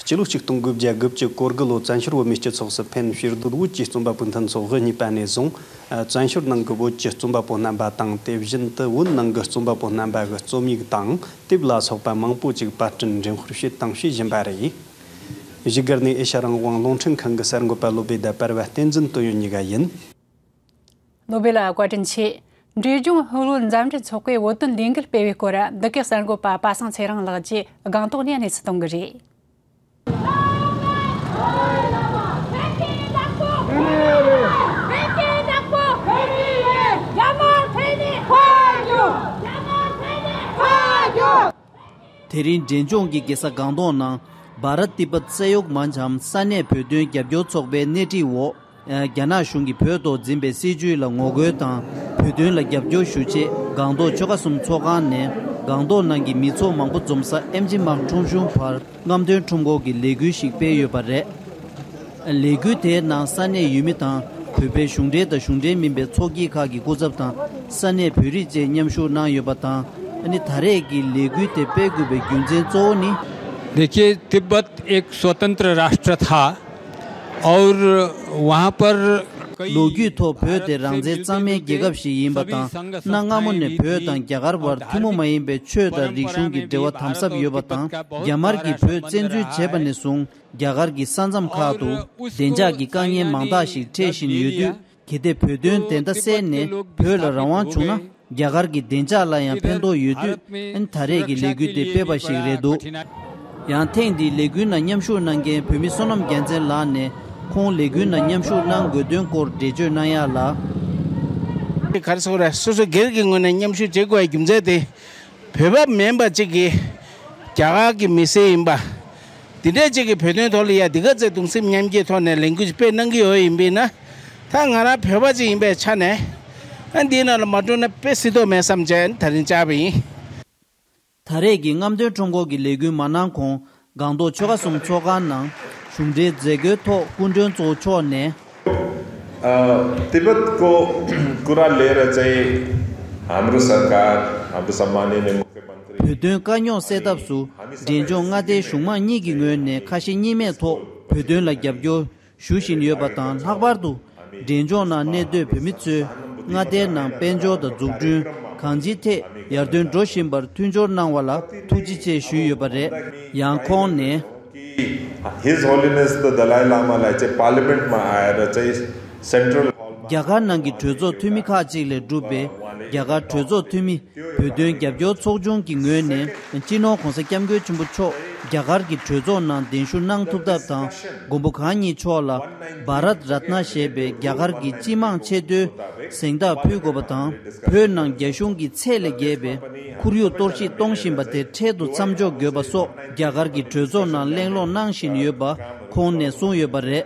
སྤྱི་ལོ་གཅིག་སྟོང་དགུ་བརྒྱ་དགུ་བཅུ་གོ་དགུ་ལོ་བཙན་བྱོལ་བོད་མིའི་སྤྱི་ཚོགས་སུ་ཕེན་ཕྱིར་སྡོད་བོད་ཀྱི་རྩོམ་པ་པོའི་མཐུན་ཚོགས་དབུ་བརྙེས་པ་ནས་བཟུང་། བཙན་བྱོལ་ནང་གི་བོད་ཀྱི་རྩོམ་པ་པོ་རྣམ་པ་དང་། དེ་བཞིན་དུ་བོད་ནང་གི་རྩོམ་པ་པོ་རྣམ་པ་གི་རྩོམ་ཡིག་དང་དེབ་ལ་སོགས་པ་མང་པོ་ཅིག་པར་སྐྲུན་འགྲེམས་སྤེལ་བྱས་དང་བྱེད་བཞིན་པ་རེད། བཞུགས་སྒར་ནས་ཨེ་ཤ་རང་དབང་རླུང་འཕྲིན་ཁང་གི་གསར་འགོད་པ་བློ་བྷེ་དང་པར་བ་བསྟན་འཛིན་དོན་ཡོད་གཉིས་ཀ་ཡིན། བློ་བྷེ་ལགས་བཀའ་དྲིན་ཆེ། འབྲས་ལྗོངས་ཧུའུ་ལུན་མཛའ་འབྲེལ་ཚོགས་པས་བོད་དོན་ལས་འགུལ་སྤེལ་བའི་སྐོར་འདི་གའི་གསར་འགོད་པ་པ་སངས་ཚེ་རིང་ལགས་ཀྱིས་སྒང་ཏོག་ནས་གནས་ཚུལ་གཏོང་གི་རེད། དེ་རིང་འབྲས་ལྗོངས་ཀྱི་རྒྱལ་ས་སྒང་ཏོག་ནང་བྷ་རད་ཏི་པད་ས་ཡོག་མན་ཆམ་ས་གནས་བོད་དོན་རྒྱབ་སྐྱོར་ཚོགས་པའི་སྣེ་ཁྲིད་འོག་རྒྱ་ནག་གཞུང་གིས་བོད་ཐོག་འཛིན་པའི་སྲིད་བྱུས་ལ་ངོ་རྒོལ་དང་བོད་དོན་ལ་རྒྱབ་སྐྱོར་ཞུ་ཆེད་སྒང་ཏོག་ཆོལ་ཁ་གསུམ་ཚོགས་ཁང་ནས་སྒང་ཏོག་ནང་གི་མི་ཚོགས་མང་པོ་འཛོམས་ས་ཨེམ་ཆི་མཱག་ཁྲོམ་གཞུང་བར་རྔམ་སྟོན་ཁྲོམ་སྐོར་གྱི་ལས་འགུལ་ཞིག་སྤེལ་ཡོད་པ་རེད། ལས་འགུལ་དེའི་ནང་ས་གནས་ཡུལ་མི་དང་བོད་པའི་གཞུང་འབྲེལ་དང་གཞུང་འབྲེལ་མིན་པའི་ཚོགས་སྐྱིད་ཁག་གི་སྐུ་ཚབ་དང་ས་གནས་བོད་རིགས་བཅས་མཉམ་ཞུགས་གནང་ཡོད་པ་དང་། ཨ་ནི་ད་རེས་ཀྱི་ལས་འགུལ་དེ་སྤེལ་དགོས་པའི་རྒྱུ་མཚན་གཙོ་བོ་ནི། देखिए, तिब्बत एक स्वतंत्र राष्ट्र था और वहाँ पर कई ལོ་རྒྱུས་ཐོག་བོད་དེ་རང་བཙན་གཙང་མའི་རྒྱལ་ཁབ་ཞིག་ཡིན་པ་དང་། གནའ་སྔ་མོ་ནས་བོད་དང་རྒྱ་གར་བར་ཐུན་མོང་མ་ཡིན་པའི་ཆོས་དང་རིག་གཞུང་གི་འབྲེལ་བ་དམ་ཟབ་ཡོད་པ་དང་། རྒྱ་དམར་གྱིས་བོད་བཙན་འཛུལ་བྱས་པ་ནས་བཟུང་རྒྱ་གར་གྱི་ས་མཚམས་ཁག་ཏུ་བདེ་འཇགས་ཀྱི་དཀའ་ངལ་མང་དག་ཞིག་འཕྲད་བཞིན་ཡོད་དུས། གལ་ཏེ་བོད་དོན་བདེན་མཐའ་གསལ་ནས་བོད་ལ་རང་དབང་བྱུང་ན། རྒྱ་གར་གྱི་བདེ་འཇགས་ལ་ཡང་ཕན་ཐོགས་ཡོད་དུས། ཨན་ད་རེས་ཀྱི་ལས་འགུལ་དེ་སྤེལ་བ་ཞིག་རེད་འདུག་ཡང་ཐེངས་འདིའི་ལས་འགུལ་ནང་མཉམ་ཞུགས་གནང་མཁན་བོད་མི་བསོད་ནམས་རྒྱལ་མཚན་ལགས་ནས། ཁོང་ལས་འགུལ་ནང་མཉམ་ཞུགས་གནང་དགོས་དོན་སྐོར་འགྲེལ་བརྗོད་གནང་ཡག་ལ། ག་རེ་ཟེར་དགོས་རེད། སོ་སོ་སྒེར་གྱི་ངོས་ནས་མཉམ་ཞུགས་བྱེད་དགོས་པའི་རྒྱུ་མཚན་དེ། བོད་པ་མིན་པ་གཅིག་གིས་རྒྱ་གར་གྱི་མི་སེར་ཡིན་པ། འདི་འདྲས་གཅིག་གིས་བོད་དོན་ཐོག་ལ་ཡ་འདི་ག་ཚོད་གདུང་སེམས་མཉམ་སྐྱེད་ཐོག་ནས་ལས་འགུལ་སྤེལ་གནང་གི་ཡོད་ཡིན་པས་ན། ད་ང་རང་བོད་པ་ཅིག་ཡིན་པའི་ཆ་ནས། ཨ་འདིའི་ནང་ལ་མ་འགྲོ་ན་དཔེ་སྲིད་དོགས་མེད་བསམ་བྱས་ད་རིང་བཅར་བ་ཡིན། ད་རེས་ཀྱི་རྔམ་སྟོན་ཁྲོམ་སྐོར་གྱི་ལས་འགུལ་མ་གནང་གོང་། སྒང་ཏོག་ཆོལ་ཁ་གསུམ་ཚོགས་ཁང་ནང་གཞུང་འབྲེལ་མཛད་སྒོའི་ཐོག་སྐུ་མགྲོན་གཙོ་བོ་མཆོག་ནས། अ, तिब्बतको कुरा लिएर चाहिँ हाम्रो सरकार, हाम्रो सम्माननीय मुख्यमन्त्री। བོད་དོན་དཀའ་རྙོག་སེལ་ཐབས་སུ་འབྲས་ལྗོངས་མངའ་སྡེའི་གཞུང་མང་གཉིས་ཀྱི་ངོས་ནས་ཁ་ཞེ་གཉིས་མེད་ཐོག་བོད་དོན་ལ་རྒྱབ་སྐྱོར་ཞུ་བཞིན་ཡོད་པ་དང་། ལྷག་པར་དུ་འབྲས་ལྗོངས་ནང་གནས་སྡོད་བོད་མི་ཚོས་མངའ་སྡེའི་ནང་དཔལ་འབྱོར་དང་འཛུགས་སྐྲུན་གང་ཅིའི་ཐད་ཡར་ཐོན་འགྲོ་བཞིན་པར་མཐུན་སྦྱོར་གནང་བ་ལ་ཐུགས་རྗེ་ཆེ་ཞུས་ཡོད་པ་རེད། ཡང་ཁོང་ནས། His Holiness the Dalai Lama लाई चाहिँ पार्लियामेन्टमा आएर चाहिँ सेन्ट्रल हलमा རྒྱ་གར་ནང་གི་གྲོས་ཚོགས་འཐུས་མི་ཁག་ཅིག་ལས་གྲུབ་པའི་རྒྱ་གར་གྲོས་ཚོགས་འཐུས་མི་བོད་དོན་རྒྱབ་སྐྱོར་ཚོགས་ཆུང་གི་ངོས་ནས། སྤྱི་ནོར་༧གོང་ས་༧སྐྱབས་མགོན་ཆེན་པོ་མཆོག་རྒྱ་གར་གྱི་གྲོས་ཚོགས་ནང་གདན་ཞུ་གནང་ཐུབ་ཐབས་དང་། མགོན་པོ་གང་ཉིད་མཆོག་ལ་བྷ་རཏ་རཏྣ་ཞེས་པའི་རྒྱ་གར་གྱི་སྤྱི་དམངས་ཆེ་མཐོའི་གཟེངས་རྟགས་ཕུལ་དགོས་པ་དང་། བོད་ནང་རྒྱ་གཞུང་གིས་ཚད་ལས་བརྒལ་བའི་ཁོར་ཡུག་གཏོར་བཤིག་གཏོང་བཞིན་པ་དེ་འཕྲལ་དུ་མཚམས་འཇོག་དགོས་པ་སོགས་རྒྱ་གར་གྱི་གྲོས་ཚོགས་ནང་གླེང་སློང་གནང་བཞིན་ཡོད་པ་ཁོང་ནས་གསུངས་ཡོད་པ་རེད།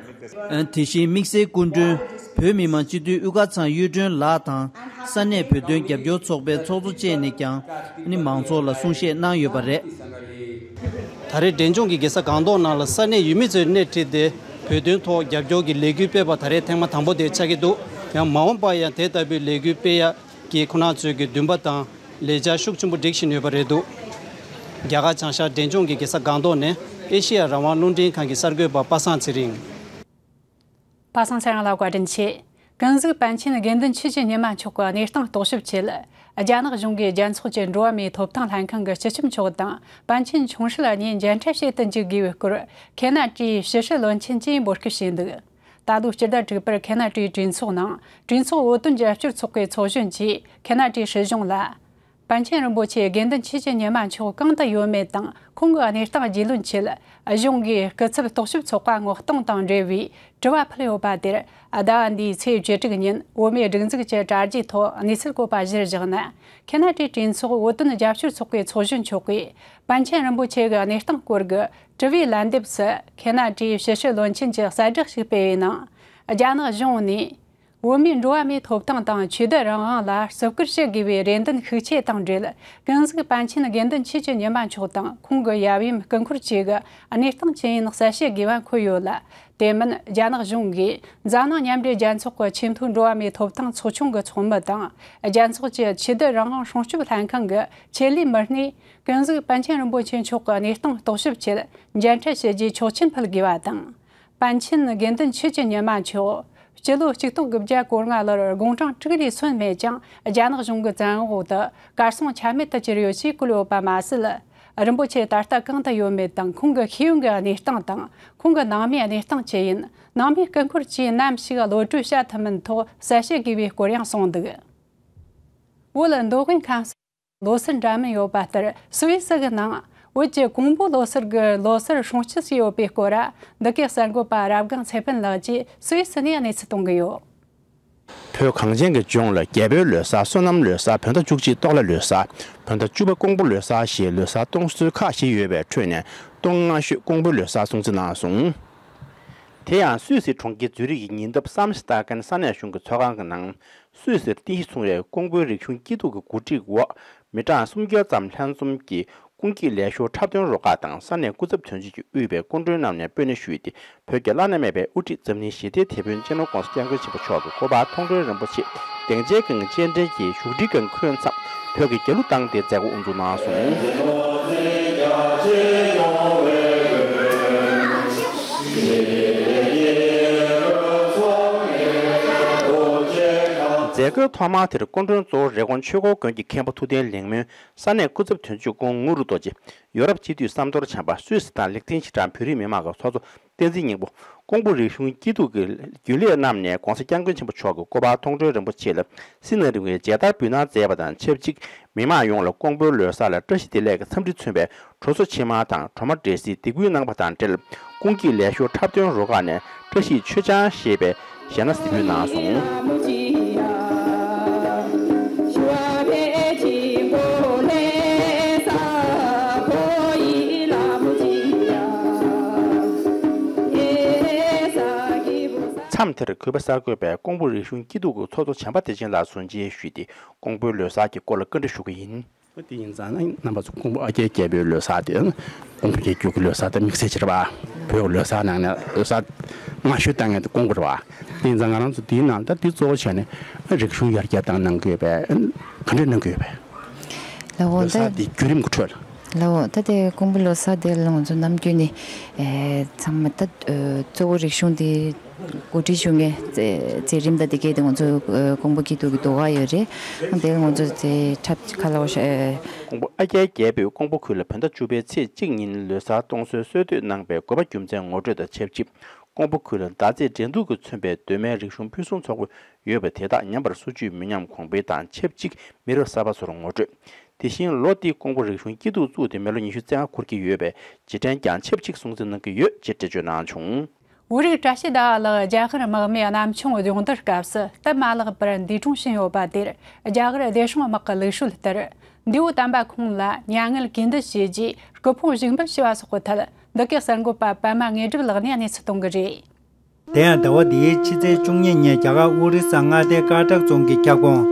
དེ་བཞིན་དམིགས་བསལ་སྐུ་མགྲོན་བོད་མི་མང་སྤྱི་འཐུས་དབུས་ཁ་ཚང་གཡུ་སྒྲོན་ལགས་དང་། ས་གནས་བོད་དོན་རྒྱབ་སྐྱོར་ཚོགས་པའི་ཚོགས་གཙོ་བཅས་ནས་ཀྱང་ནི་མང་ཚོགས་ལ་གསུང་བཤད་གནང་ཡོད་པ་རེད། ད་རེས་འབྲས་ལྗོངས་ཀྱི་རྒྱལ་ས་སྒང་ཏོག་ནང་ལ་ས་གནས་ཡུལ་མི་ཚོས་སྣེ་ཁྲིད་དེ་བོད་དོན་ཐོག་རྒྱབ་སྐྱོར་གྱི་ལས་འགུལ་སྤེལ་བ་ད་རེས་ཐེངས་མ་དང་པོ་དེ་ཆགས་ཀྱི་འདུག་ཡང་མ་འོངས་པར་ཡང་དེ་ལྟ་བུའི་ལས་འགུལ་སྤེལ་ཡག་གི་ཁོང་རྣམ་ཚོས་ཀྱི་འདུན་པ་དང་ལས་འཆར་ཤུགས་ཆེན་པོ་སྒྲིག་བཞིན་ཡོད་པ་རེད་འདུག་རྒྱ་གར་བྱང་ཤར་འབྲས་ལྗོངས་ཀྱི་རྒྱལ་ས་སྒང་ཏོག་ནས་ཨེ་ཤེ་ཡ་རང་དབང་རླུང་འཕྲིན་ཁང་གི་གསར་འགོད་པ་པ་སངས་ཚེ་རིང་། པ་སངས་ཚེ་རིང་ལ་བཀའ་དྲིན་ཆེ། ཀུན་གཟིགས་པཎ་ཆེན་དགེ་འདུན་ཆོས་ཀྱི་ཉི་མ་མཆོག་གི་གནས་སྟངས་རྟོག་ཞིབ་ཆེད། རྒྱ་ནག་གཞུང་གིས་རྒྱལ་ཚོགས་ཀྱི་འགྲོ་བ་མིའི་ཐོབ་ཐང་ལྷན་ཁང་གི་སྤྱི་ཁྱབ་མཆོག་དང་པཎ་ཆེན་ཆུང་ཧྲི་ལ་གཉིས་མཇལ་འཕྲད་བྱེད་དུ་འཇུག་དགོས་པའི་སྐོར་ཁེ་ན་ཏྲིའི་ཕྱི་སྲིད་བློན་ཆེན་གྱིས་འབོད་སྐུལ་བྱས་འདུག་ད་ལོའི་སྤྱི་ཟླ་དྲུག་པར་ཁེ་ན་ཏྲིའི་གྲོས་ཚོགས་ནང་གྲོས་ཚོགས་བོད་དོན་རྒྱབ་སྐྱོར་ཚོགས་པའི་ཚོགས་གཞོན་གྱིས་ཁེ་ན་ཏྲིའི་སྲིད་གཞུང་ལ། པཎ་ཆེན་རིན་པོ་ཆེ་དགེ་འདུན་ཆོས་ཀྱི་ཉི་མ་མཆོག་གང་དུ་ཡོད་མེད་དང་ཁོང་གི་གནས་སྟངས་རྒྱུས་ལོན་ཆེད། གཞུང་གིས་སྐུ་ཚབ་རྟོག་ཞིབ་ཚོགས་པ་ངོ་སྟོང་དང་འབྲེལ་བའི་དྲི་བ་ཕུལ་ཡོད་པ་དེར། ཟླ་བ་འདིའི་ཚེས་བཅུ་དྲུག་ཉིན་བོད་མིའི་སྒྲིག་འཛུགས་ཀྱི་དྲ་རྒྱའི་ཐོག་གནས་ཚུལ་བཀོད་པ་གཞིར་བཞག་ན། ཁེ་ན་ཏྲའི་གྲོས་ཚོགས་བོད་དོན་རྒྱབ་སྐྱོར་ཚོགས་པའི་ཚོགས་གཞོན་མཆོག་གིས་པཎ་ཆེན་རིན་པོ་ཆེ་གི་གནས་སྟངས་སྐོར་གྱི་དྲི་བའི་ལན་འདེབས་སུ། ཁེ་ན་ཏྲའི་ཕྱི་སྲིད་བློན་ཆེན་གྱིས་གསལ་བསྒྲགས་ཤིག་སྤེལ་བའི་ནང་། རྒྱ་ནག་གཞུང་ནས། བོད་མིའི་འགྲོ་བ་མིའི་ཐོབ་ཐང་དང་ཆོས་དད་རང་དབང་ལ་བརྩི་བཀུར་ཞུ་དགོས་པའི་རེ་འདུན་ཤུགས་ཆེ་དང་འབྲེལ། ཀུན་གཟིགས་པཎ་ཆེན་དགེ་འདུན་ཆོས་ཀྱི་ཉི་མ་མཆོག་དང་ཁོང་གི་ཡབ་ཡུམ་སྐུ་འཁོར་བཅས་ཀྱི་གནས་སྟངས་ཇི་ཡིན་གསལ་བཤད་དགོས་པ་འཁོད་ཡོད་ལ། དེ་མིན་རྒྱ་ནག་གཞུང་གིས་འཛམ་གླིང་མཉམ་འབྲེལ་རྒྱལ་ཚོགས་ཀྱི་ཆེས་མཐོའི་འགྲོ་བ་མིའི་ཐོབ་ཐང་ཚོགས་ཆུང་གི་ཚོགས་མི་དང་། རྒྱལ་ཚོགས་ཀྱི་ཆོས་དད་རང་དབང་སྲུང་སྐྱོབ་ལྷན་ཁང་གི་ཆེད་ལས་མི་སྣས་ཀུན་གཟིགས་པཎ་ཆེན་རིན་པོ་ཆེ་མཆོག་གི་གནས་སྟངས་རྟོག་ཞིབ་ཆེད་མཇལ་འཕྲད་ཞུ་རྒྱུའི་ཆོག་མཆན་ཕུལ་དགོས་པ་དང་། པཎ་ཆེན་དགེ་འདུན་ཆོས་ཀྱི་ཉི་མ་མཆོག་སྤྱི་ལོ་གཅིག་སྟོང་དགུ་བརྒྱ་གོ་ལྔ་ལོར་དགུང་གྲངས་དྲུག་ལས་སོན་མེད་ཀྱང་རྒྱ་ནག་གཞུང་གི་བཙན་འོག་ཏུ་གར་སོང་ཆ་མེད་དུ་གྱུར་ཡོད་ཅེས་བཀོད་ཡོད་པ་མ་ཟད། རིན་པོ་ཆེ་ད་ལྟ་གང་དུ་ཡོད་མེད་དང་ཁོང་གི་ཤེས་ཡོན་གྱི་གནས་སྟངས་དང་ཁོང་གི་ནང་མིའི་གནས་སྟངས་ཇི་ཡིན། ནང་མིའི་སྐུ་འཁོར་གྱིས་ནམ་ཞིག་གློད་གྲོལ་བྱ་ཐུབ་མིན་ཐོག་གསལ་བཤད་དགོས་པའི་སྐོར་ཡང་གསུངས་འདུག་བོད་མདོ་དབུས་ཁམས་གསུམ། ལོ་སར་འདྲ་མིན་ཡོད་པ་ལྟར་སུད་སི་གི་ནང་བོད་ཀྱི་ཀོང་པོ་ལོ་སར་གྱི་ལོ་སར་སྲུང་བརྩི་བྱས་ཡོད་པའི་སྐོར། འདི་གའི་གསར་འགོད་པ་རབ་སྒང་ཚེ་ཕུན་ལགས་ཀྱིས་སུད་སི་ནས་གནས་ཚུལ་གཏོང་གི་ཡོད། བོད་གངས་ཅན་གྱི་ལྗོངས་ལ་རྒྱལ་པོའི་ལོ་གསར། སོ་ནམ་ལོ་གསར། བོད་ཟླ་བཅུ་གཅིག་གཏོགས་ལ་ལོ་གསར། བོད་ཟླ་བཅུ་པ་ཀོང་པོ་ལོ་གསར་ཞེས་ལོ་གསར་གཏོང་སྲོལ་ཁག་བཞི་ཡོད་པའི་ཁྲོད་ནས་གཏོང་སྔ་ཤོས་ཀོང་པོའི་ལོ་གསར་སྲུང་བརྩི་གནང་སོང་། དེ་ཡང་སུད་སི་གྲོང་ཁྱེར་ཛུ་རིག་གི་ཉེ་འདབས་སམ་སི་ཏཱ་ཀན་ས་གནས་གཞུང་གི་ཚོགས་ཁང་གི་ནང་། སུད་སིར་རྟེན་གཞི་བཟུང་བའི་ཀོང་པོའི་རིག་གཞུང་སྐྱིད་སྡུག་གི་གོ་སྒྲིག་འོག་མི་གྲངས་སུམ་བརྒྱ་ཙམ་ལྷན་འཛོམས་ཀྱིས་ཀུན་སྐྱིད་ལས་ཞོར་འཁྲབ་སྟོན་རུ་ཁག་དང་ས་གནས་སྐུ་ཚབ་དོན་གཅོད་ཀྱིས་དབུས་པའི་སྐུ་མགྲོན་རྣམས་ནས་སྤོས་སྣེ་ཞུས་ཏེ། བོད་ཀྱི་བླ་ན་མེད་པའི་དབུ་ཁྲིད་འཛམ་གླིང་ཞི་བདེའི་དེད་དཔོན་སྤྱི་ནོར་༧གོང་ས་༧སྐྱབས་མགོན་ཆེན་པོ་མཆོག་གི་སྐུ་པར་མཐོང་གྲོལ་རིན་པོ་ཆེ་སྡིངས་ཆའི་སྒང་སྤྱན་འདྲེན་གྱིས་བཞུགས་ཁྲིའི་སྒང་འཁོད་མཚམས་བོད་ཀྱི་རྒྱལ་གླུ་བཏང་སྟེ་མཛད་སྒོ་དབུ་འཛུགས་གནང་སོང་། མཛད་སྒོའི་ཐོག་མར་དེར་སྐུ་མགྲོན་གཙོ་བོ་རེབ་གོང་ཆོས་འཁོར་དགོན་གྱི་མཁན་པོ་ཐུབ་བསྟན་ལེགས་སྨོན་ས་གནས་སྐུ་ཚབ་དོན་གཅོད་སྐུ་ངོ་དངོས་གྲུབ་རྡོ་རྗེ། ཡོ་རོབ་སྤྱི་འཐུས་ཟམ་གདོང་བྱམས་པ། སུད་སི་དང་ལིག་ཏེན་ཤི་ཊན་བོད་རིགས་མི་མང་གི་ཚོགས་གཙོ་བསྟན་འཛིན་སྙིང་པོ། ཀོང་པོ་རིག་གཞུང་སྐྱིད་སྡུག་གི་རྒྱུན་ལས་རྣམས་ནས་༧གོང་ས་༧སྐྱབས་མགོན་ཆེན་པོ་མཆོག་གི་སྐུ་པར་མཐོང་གྲོལ་རིན་པོ་ཆེ་ལ་སྲིད་ན་རིང་བའི་མཇལ་དར་འབུལ་གནང་མཛད་པ་དང་ཆབས་ཅིག་མི་མང་ཡོངས་ལ་ཀོང་པོའི་ལོ་གསར་ལ་བཀྲ་ཤིས་བདེ་ལེགས་ཀྱི་འཚམས་འདྲི་མཚོན་པའི་གྲོ་སོ་ཕྱེ་མར་དང་གྲོ་མ་འབྲས་སིལ་འདེགས་འབུལ་གནང་བ་དང་འབྲེལ། ཀོང་ཀྱི་ལས་ཞོར་འཁྲབ་སྟོན་རུ་ཁག་ནས་བཀྲ་ཤིས་མཆོད་ཆང་ཞེས་པའི་ཞལ་སྣ་གཟིགས་འབུལ་གནང་སོང་། མཚམས་དེར་གུས་པ་གསར་འགོད་པས་ཀོང་པོ་རིག་གཞུང་སྐྱིད་སྡུག་གི་ཚོགས་གཙོ་བྱམས་པ་བདེ་ཆེན་ལགས་སུ་མཇལ་ཞུས་ཏེ། ཀོང་པོའི་ལོ་གསར་གྱི་སྐོར་ལ་བཀའ་འདྲི་ཞུ་གི་ཡིན། དེ་ཡིན་ཙང་ན་རྣམ་པ་ཚོ་ཀོང་པོ་ཨ་རྒྱལ་རྒྱལ་པོའི་ལོ་གསར་དེ། ཀོང་པོ་རྒྱལ་རྒྱུད་ཀྱི་ལོ་གསར་དེ་དམིགས་བསལ་ཅིག་རེད་པ། བོད་ལོ་གསར་ནང་ནས་ལོ་གསར་སྔ་ཤོས་བཏང་མཁན་དེ་ཀོང་པོ་རེད་པ། དེ་ཡིན་ཙང་ང་རང་ཚོ་དེའི་ནང་ད་དེ་གཙོ་བོ་བྱས་ནས་རིག་གཞུང་ཡར་རྒྱས་བཏང་གནང་གི་ཡོད་པས། ག་འདྲས་གནང་གི་ཡོད་པས། ལགས་འོ། ལོ་གསར་ད་དེ་བརྒྱུད་རིམ་གྱི་ཁྲོད་ལ། ལགས་འོ། ད་དེ་ཀོང་པོ་ལོ་གསར་དེ་ལ་ང་ཚོ་ནམ་རྒྱུན་ནས་ཨེ་ཚང་མ་ད་ཨེ་གཙོ་བོ་རིག་གཞུང་དེ་འགོ་ཁྲིད་ཞུ་མཁན་མཛད་རིམ་དང་དེ་གའི་དེ་ང་ཚོ་ཀོང་པོ་སྐྱིད་སྡུག་གི་ཟློས་གར་ཡོད་རེད། དེ་ང་ཚོ་དེ་འཁྲབ་ཁ་ལ་བ་ཤ། ཀོང་པོ་ཨ་རྒྱལ་རྒྱལ་པོས་ཀོང་པོ་ཁུལ་ལ་བོད་ཟླ་བཅུ་པའི་ཚེས་གཅིག་ཉིན་ལོ་གསར་གཏོང་སྲོལ་སྲོལ་གཏོད་གནང་པའི་དགོས་པ་རྒྱུ་མཚན་ངོ་སྤྲོད་དང་ཆབས་ཅིག་ཀོང་པོ་ཁུལ་ལ་མདའ་རྩེད་འགྲན་བསྡུར་གྱིས་མཚོན་པའི་གདོད་མའི་རིག་གཞུང་ཕུན་སུམ་ཚོགས་པོ་ཡོད་པ་དེ་དག་ཉམས་པར་སོར་ཆུད་མི་ཉམས་གོང་འཕེལ་དང་ཆབས་ཅིག་མི་རབས་གསར་པ་ཚོར་ངོ་སྤྲོད། དེ་བཞིན་ལོ་འདིའི་ཀོང་པོ་རིག་གཞུང་སྐྱིད་སྡུག་བཙུགས་ཏེ་མི་ལོ་ཉི་ཤུ་རྩ་ལྔ་འཁོར་གྱི་ཡོད་པའི་རྗེས་དྲན་ཀྱང་ཆབས་ཅིག་སྲུང་བརྩི་གནང་གི་ཡོད་ཅེས་འགྲེལ་བརྗོད་གནང་བྱུང་།། བོད་རིགས་བཀྲ་ཤིས་ཟླ་བ་ལགས་རྒྱ་གར་དམག་མིས་གནམ་མཆོང་སྦྱོང་བརྡར་སྐབས་སུ་སྟབས་མ་ལེགས་པར་འདས་གྲོངས་ཕྱིན་ཡོད་པ་དེར། རྒྱ་གར་བདེ་སྲུང་དམག་གི་ལུགས་སྲོལ་ལྟར། འདས་པོ་དམ་པ་ཁོང་ལ་མྱ་ངན་གུས་འདུད་བྱས་རྗེས་སྐུ་ཕུང་བཞུགས་འབུལ་ཞུ་བ་སོགས་ཀྱི་ཐད། འདི་གའི་གསར་འགོད་པ་པད་མ་དངོས་གྲུབ་ལགས་ནས་གནས་ཚུལ་གཏོང་གི་རེད། དེ་ཡང་ཟླ་བ་འདིའི་ཕྱི་ཚེས་བཅུ་གཉིས་ཉིན་རྒྱ་གར་ཨོ་རི་ས་མངའ་སྡེ་ཀ་ཊག་རྫོང་གི་ཁྱབ་ཁོངས་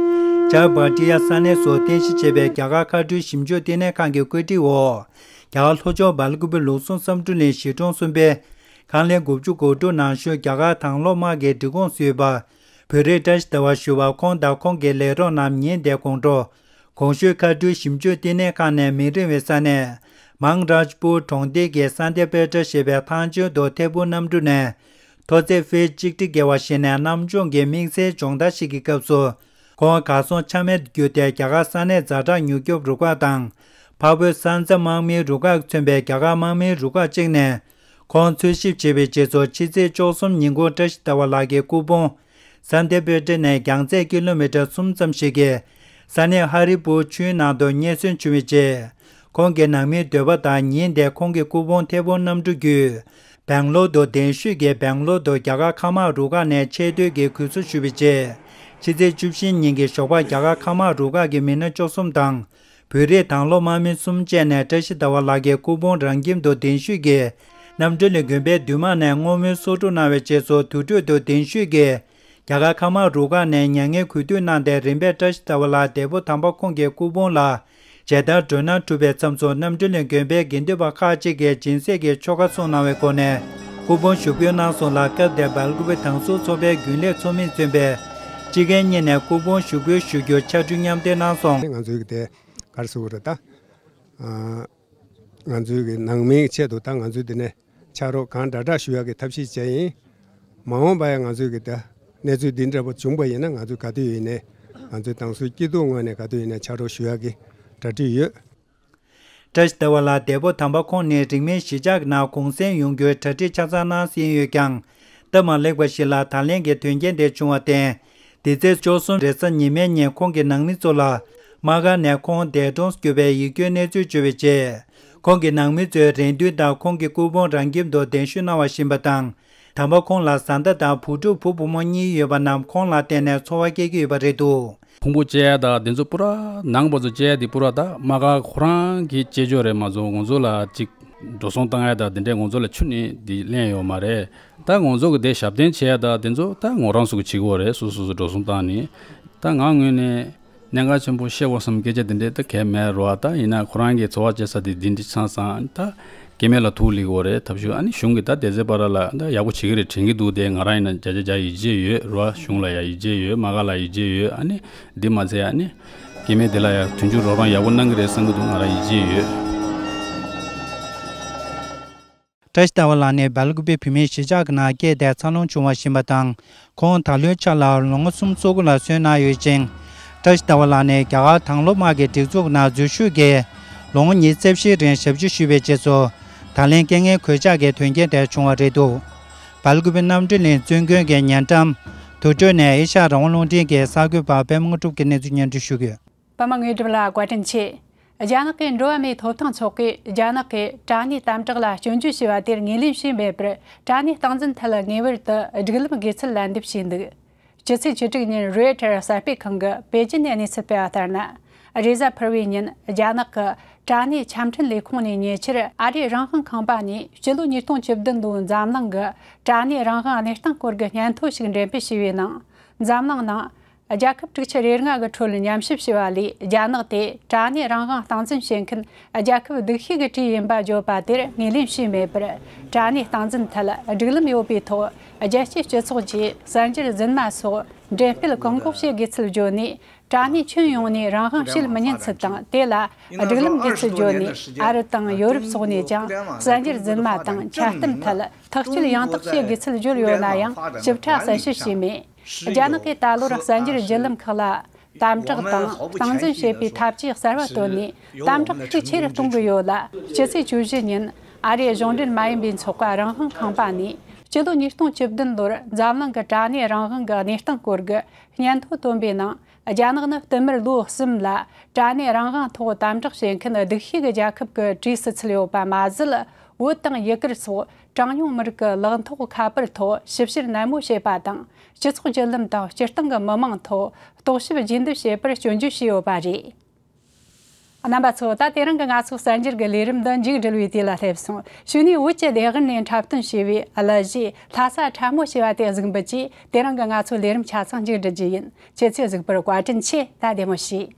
ཇཱ་བྷ་ཏི་ཡ་ས་གནས་སུ་རྟེན་གཞི་བྱས་པའི་རྒྱ་གར་མཁའ་འགྲུལ་ཞིབ་འཇུག་ལྟེ་གནས་ཁང་གི་བཀོད་སྒྲིག་འོག་རྒྱ་གར་ལྷོ་ཕྱོགས་སྦེལ་ཀུ་པེ་ལུགས་ཟུང་བསམ་གྲུབ་གླིང་གཞིས་གྲོང་གསུམ་པའི་ཁང་ལེན་དགུ་བཅུ་གོ་དྲུག་ནང་བཞུགས་རྒྱ་གར་དྭང་སློབ་དམག་གི་སྒྲིག་ཁོངས་སུ་ཡོད་པ། བོད་རིགས་བཀྲ་ཤིས་ཟླ་བ་ཞུ་བ་ཁོང་དང་ཁོང་གི་ལས་རོགས་རྣམས་ཉིན་དེའི་དགོང་དྲོ། གོང་ཞུས་མཁའ་འགྲུལ་ཞིབ་འཇུག་ལྟེ་གནས་ཁང་ནས་མི་རིང་བའི་ས་གནས། མང་རཱཇ་པུར་གྲོང་སྡེ་གི་སན་ཏེ་པེ་ཏྲ་ཞེས་པའི་ཐང་ཆེན་དུ་ཐད་འཕུར་གནམ་གྲུ་ནས། མཐོ་ཚད་ཕིཊ་གཅིག་ཁྲི་བརྒལ་བ་ཞིག་ནས་གནམ་མཆོང་གི་དམིགས་བསལ་སྦྱོང་བརྡར་ཞིག་གི་སྐབས་སུ། ཁོང་གར་སོང་ཆ་མེད་དུ་གྱུར་ཏེ་རྒྱ་གར་ས་གནས་ཛ་དྲག་མྱུར་སྐྱོབ་རུ་ཁག་དང་། འཕགས་བོད་ས་མཚམས་དམག་མིའི་རུ་ཁག་མཚོན་པའི་རྒྱ་གར་དམག་མིའི་རུ་ཁག་ཅིག་ནས། ཁོང་འཚོལ་ཞིབ་བྱས་པའི་རྗེས་སུ་ཕྱི་ཚེས་བཅུ་གསུམ་ཉིན་གུང་བཀྲ་ཤིས་ཟླ་བ་ལགས་ཀྱི་སྐུ་ཕུང་། སན་ཏེ་པེ་ཏྲེ་ནས་རྒྱང་ཚད་ཀི་ལོ་མི་ཊར་གསུམ་ཙམ་ཞིག་གི་ས་གནས་ཧ་རི་པུར་ཆུའི་ནང་དུ་རྙེད་སོན་བྱུང་བའི་རྗེས། ཁོང་གི་ནང་མིའི་འདོད་པ་ལྟར་ཉིན་དེར་ཁོང་གི་སྐུ་ཕུང་ཐད་འཕུར་གནམ་གྲུ་བརྒྱུད། སྦེང་ལོར་དུ་གདན་ཞུས་ཀྱིས་སྦེང་ལོར་དུ་རྒྱ་གར་མཁའ་དམག་རུ་ཁག་ནས་ཆེད་བསྡུ་གིས་གུས་བསུ་ཞུས་པའི་རྗེས། ཕྱི་ཚེས་བཅུ་བཞི་ཉིན་གྱི་ཞོགས་པར་རྒྱ་གར་མཁའ་དམག་རུ་ཁག་གི་མི་སྣ་བཅུ་གསུམ་དང་། བོད་རིགས་དྭང་སློབ་དམག་མི་གསུམ་བཅས་ནས་བཀྲ་ཤིས་ཟླ་བ་ལགས་ཀྱི་སྐུ་ཕུང་རང་ཁྱིམ་དུ་གདན་ཞུས་ཀྱིས། གནམ་གྲུ་གླིང་དགོན་པའི་འདུས་མང་ནས་བསྔོ་སྨོན་གསོག་སྒྲུབ་གནང་བའི་རྗེས་སུ་དུར་ཁྲོད་དུ་གདན་ཞུས་ཀྱིས། རྒྱ་གར་མཁའ་དམག་རུ་ཁག་ནས་མྱ་ངན་གུས་འདུད་གནང་སྟེ་རིམ་པས་བཀྲ་ཤིས་ཟླ་བ་ལགས་འདས་པོ་དམ་པ་ཁོང་གི་སྐུ་ཕུང་ལ་མཇལ་དར་སྒྲོན་གནང་གྲུབ་པའི་མཚམས་སུ་གནམ་གྲུ་གླིང་དགོན་པའི་དགེ་འདུན་པ་ཁག་ཅིག་གིས་སྦྱིན་སྲེག་གི་ཆོ་ག་སྲུང་གནང་བའི་སྒོ་ནས་སྐུ་ཕུང་ཞུགས་འབུལ་གནང་སོང་ལ། སྐབས་དེར་སྦེལ་ཀུ་པེ་དྭང་ཟུར་ཚོགས་པའི་རྒྱུན་ལས་ཚོགས་མི་མཚོན་པའི་སྤྱི་རྒན་གཉིས་ནས་སྐུ་ཕུང་ཞུགས་འབུལ་ཞུ་རྒྱུར་ཕྱར་གྲུ་མཉམ་འདེགས་གནང་སོང་། ང་ཚོའི་གི་དེ་ག་རེ་ཟེར་དགོས་རེད་ད། ཨ། ང་ཚོའི་གི་ནང་མིའི་ཆེད་དུ་ད་ང་ཚོའི་འདི་ནས་ཕྱག་རོགས་གང་དྲག་དྲག་ཞུ་ཡག་གི་ཐབས་ཤེས་བྱས་ཡིན། མ་འོངས་པ་ཡང་ང་ཚོའི་གི་ད་གནས་ཚུལ་འདི་འདྲ་པོ་བྱུང་པ་ཡིན་ན་ང་ཚོས་ག་དུས་ཡིན་ནའི་ང་ཚོའི་དྭང་ཟུར་སྐྱིད་སྡུག་ངོས་ནས་ག་དུས་ཡིན་ནའི་ཕྱག་རོགས་ཞུ་ཡག་གི་གྲ་སྒྲིག་ཡོད། བཀྲ་ཤིས་ཟླ་བ་ལགས་འདས་པོ་དམ་པ་ཁོང་ནི་རིང་མིན་གཞིས་ཆགས་ནང་གུང་སེང་ཡོང་རྒྱུའི་གྲ་སྒྲིག་ཆ་ཚང་གནང་ཟིན་ཡོད་ཀྱང་། སྟབས་མ་ལེགས་པ་ཞིག་ལ་ད་ལན་གྱི་དོན་རྐྱེན་དེ་བྱུང་བར་བརྟེན། འདི་ཚེས་བཅུ་གསུམ་རེས་གཟའ་ཉི་མའི་ཉིན་ཁོང་གི་ནང་མི་ཚོ་ལ་དམག་སྒར་ནས་ཁོང་འདས་གྲོངས་གྱུར་པའི་ཡིད་སྐྱོའི་གནས་ཚུལ་བརྗོད་པའི་རྗེས། ཁོང་གི་ནང་མི་ཚོས་རེ་འདུན་ལྟར་ཁོང་གི་སྐུ་ཕུང་རང་ཁྱིམ་དུ་གདན་ཞུ་གནང་བ་བཞིན་པ་དང་། དམ་པ་ཁོང་ལ་བཟའ་ཟླ་དང་བུ་ཕྲུག་བུ་བུ་མོ་གཉིས་ཡོད་པ་རྣམས་ཁོང་ལ་བརྟེན་ནས་འཚོ་བ་སྐྱེལ་གྱི་ཡོད་པ་རེད་འདུག། ཕུང་པོ་བཅད་ཡ་དང་དེ་ཚོ་པུ་ར་ནང་པ་ཚོ་བཅད་ཡ་དེ་པུ་ར་ད་དམག་སྒར་ཁོ་རང་གིས་བཅད་ཆོག་རེད་མ་གཏོགས་ང་ཚོ་ལ་ཅིག་འགྲོ་སོང་བཏང་ཡ་དང་དེ་འདྲས་ང་ཚོ་ལ་ཁྱོན་ནས་དེ་ལེན་ཡོད་མ་རེད། ད་ང་ཚོ་གི་དེ་ཞབས་བརྟན་བྱེད་ཡ་དང་དེ་ཚོ་ད་ང་རང་ཚོ་གི་བྱེད་དགོས་རེད། སོ་སོ་སོ་འགྲོ་སོང་བཏང་ནས། ད་ང་ངོས་ནས་གནད་འགག་ཆེན་པོ་བཤད་དགོས་བསམ་སྐད་ཆ་དེ་འདྲས་ད་གལ་མེད་རོ། ད་ཡིན་ན་ཁོ་རང་གི་འཚོ་བ་བྱེད་ས་དེ་འདི་འདྲས་ཚང་སང་ད། སྐྱེ་དམན་ལ་ཐུགས་ལེགས་འོ་རེད། ཐབས་ཤུགས་ཨ་ནི་གཞུང་གིས་ད་དེ་ཚེ་བར་ལ་ད་ཡག་པོ་བྱེད་ཀྱི་རེད་དྲན་གྱི་འདུག་དེ་ང་རང་ཡིན་ན་བརྒྱ་ཆ་བརྒྱ་ཡིད་ཆེས་ཡོད་རེད་བ། གཞུང་ལ་ཡང་ཡིད་ཆེས་ཡོད། དམག་སྒར་ལ་ཡིད་ཆེས་ཡོད། ཨ་ནི་འདི་མ་ཚད་ཨ་ནི་སྐྱེ་དམན་དེ་ལ་ཡང་མཐུན་འགྱུར་རོགས་རམ་ཡག་པོ་གནང་གི་རེད་བསམ་གྱི་འདུག་ང་རང་ཡིད་ཆེས་ཡོད། བཀྲ་ཤིས་ཟླ་བ་ལགས་ནི་སྦེལ་ཀུ་པེ་བོད་མིའི་གཞིས་ཆགས་ཀྱི་ནང་སྐྱེས་ཏེ་འཚར་ལོངས་བྱུང་བ་ཡིན་པ་དང་། ཁོང་ད་ལོའི་ཆར་ལ་ལོ་ངོ་སུམ་ཅུ་སོ་དགུ་ལ་སོན་གནང་ཡོད་ཅིང་། བཀྲ་ཤིས་ཟླ་བ་ལགས་ནི་རྒྱ་གར་དྭང་སློབ་དམག་གི་སྒྲིག་འཛུགས་ནང་འཛུལ་ཞུགས་ཀྱིས་ལོ་ངོ་ཉེར་བཞིའི་རིང་ཞབས་ཕྱི་ཞུས་པའི་རྗེས་སུ། ད་ལན་རྐྱེན་ངན་གོད་ཆག་གི་དོན་རྐྱེན་དེ་བྱུང་བ་རེད་འདུག། ཨལ་ཀུ་པའི་གནམ་གྲུ་ནས་བཙོན་དགོན་གྱི་ཉེ་འགྲམ། དུར་ཁྲོད་ནས་ཨེ་ཤ་ཡ་རང་དབང་རླུང་འཕྲིན་གྱི་གསར་འགོད་པ་པད་མ་དངོས་གྲུབ་ཀྱིས་གནས་ཚུལ་སྙན་སྒྲོན་ཞུ་གི་ཡོད། པད་མ་དངོས་གྲུབ་ལགས་བཀའ་དྲིན་ཆེ། རྒྱ་ནག་གི་འགྲོ་བ་མིའི་ཐོབ་ཐང་ཚོགས་པས་རྒྱ་ནག་གིས་དྲ་གནས་དམ་དྲག་ལ་སྐྱོན་བརྗོད་བྱས་པ་དེར་ངོས་ལེན་བྱས་མེད་པར། དྲ་གནས་སྟངས་འཛིན་ཐད་ངེས་པར་དུ་སྒྲིག་ལམ་དགེ་ཚུལ་ལ་འདེབས་བྱས་འདུག། ཕྱི་ཚེས་བཅུ་དྲུག་ཉིན་རོའི་ཊར་གསར་སྤེལ་ཁང་གིས་པེ་ཅིན་ནས་གནས་ཚུལ་སྤེལ་བ་ལྟར་ན། རེས་གཟའ་ཕུར་བུའི་ཉིན་རྒྱ་ནག་གི་དྲ་གནས་ཆ་འཕྲིན་ལས་ཁུངས་ནས་ཉེ་ཆར་ཨ་རིའི་རང་དབང་ཁང་པ་ནས་སྤྱི་ལོ་ཉིས་སྟོང་བཅུ་བདུན་ལོའི་འཛམ་གླིང་གི་དྲ་གནས་རང་དབང་གནས་སྟངས་སྐོར་གྱི་སྙན་ཐོ་ཞིག་འགྲེམས་སྤེལ་བྱས་པའི་ནང་། འཛམ་གླིང་ནང་རྒྱལ་ཁབ་དྲུག་ཅུ་རེ་ལྔ་གི་ཁྲོད་ཉམས་ཞིབ་བྱས་པ་ལས། རྒྱ་ནག་དེ་དྲ་གནས་རང་དབང་སྟངས་འཛིན་བྱེད་མཁན་རྒྱལ་ཁབ་སྡུག་ཤོས་ཀྱི་གྲས་ཡིན་པ་བརྗོད་པ་དེར་ངོས་ལེན་བྱས་མེད་པར། དྲ་གནས་སྟངས་འཛིན་ཐད་སྒྲིག་ལམ་ཡོད་པའི་ཐོག་རྒྱལ་སྤྱིའི་སྤྱི་ཚོགས་ཀྱིས་གསར་འགྱུར་རྫུན་མ་སོགས་འགྲེམས་སྤེལ་བཀག་འགོག་བྱེད་དགོས་ཚུལ་བརྗོད་ནས། དྲ་གནས་ཁྱོན་ཡོངས་ནས་རང་དབང་བྱེད་མི་ཉན་ཚུལ་དང་། དེ་ལ་སྒྲིག་ལམ་དགོས་ཚུལ་བརྗོད་ནས། ཨ་རི་དང་ཡོ་རོབ་སོགས་ནས་ཀྱང་གསར་འགྱུར་རྫུན་མ་དང་འཁྱར་གཏམ་ཐད་ཐག་གཅོད་ཡང་དག་བྱེད་དགོས་ཚུལ་བརྗོད་ཡོད་ན་ཡང་། ཞིབ་ཕྲ་གསལ་བཤད་བྱས་མེད། རྒྱ་ནག་གིས་ད་ལོར་གསར་འགྱུར་བརྒྱུད་ལམ་ཁག་ལ་དམ་དྲག་དང་སྟངས་འཛིན་བྱེད་པའི་ཐབས་ཇུས་གསར་བ་བཏོན་ནས། དམ་དྲག་ཤུགས་ཆེ་རུ་གཏོང་གི་ཡོད་ལ། ཕྱི་ཚེས་བཅུ་བཞི་ཉིན་ཨ་རིའི་གཞུང་འབྲེལ་མ་ཡིན་པའི་ཚོགས་པ་རང་དབང་ཁང་པ་ནས་སྤྱི་ལོ་ཉིས་སྟོང་བཅུ་བདུན་ལོར་འཛམ་གླིང་གི་དྲ་གནས་རང་དབང་གི་གནས་སྟངས་སྐོར་གྱི་སྙན་ཐོ་བཏོན་པའི་ནང་། རྒྱ་ནག་ནི་བསྟུད་མར་ལོ་གསུམ་ལ་དྲ་གནས་རང་དབང་ཐོག་དམ་དྲག་བྱེད་མཁན་སྡུག་ཤོས་ཀྱི་རྒྱལ་ཁབ་ཀྱི་གྲས་སུ་ཚུད་ཡོད་པ་མ་ཟད། བོད་དང་ཡུ་གུར་སོགས་གྲངས་ཉུང་མི་རིགས་ཀྱི་ལག་ཐོགས་ཁ་པར་ཐོག་ཞིབ་བཤེར་ནན་མོ་བྱེད་པ་དང་། སྤྱི་ཚོགས་བརྒྱུད་ལམ་དང་སྤྱིར་བཏང་གི་མི་མང་ཐོག་རྟོག་ཞིབ་རྒྱས་འདེབས་བྱེད་པར་སྐྱོན་བརྗོད་བྱས་ཡོད་པ་རེད། རྣམ་པ་ཚོ། ད་དེ་རིང་གི་ང་ཚོའི་གསར་འགྱུར་གྱི་ལས་རིམ་འདི་མཇུག་སྒྲིལ་བའི་དུས་ལ་སླེབས་སོང་། གཞུག་ནས་བོད་ཀྱི་ལས་དབར་ནས་འཁྲབ་སྟོན་བྱས་པའི་གླུ་གཞས་ལྷ་ས་ཁྲ་མོ་ཞེས་པ་དེ་གཟིགས་འབུལ་གྱིས། དེ་རིང་གི་ང་ཚོའི་ལས་རིམ་ཆ་ཚང་མཇུག་སྒྲིལ་རྒྱུ་ཡིན། ཁྱེད་ཚོས་གཟིགས་པར་བཀའ་དྲིན་ཆེ། ད་བདེ་མོ་བྱོས།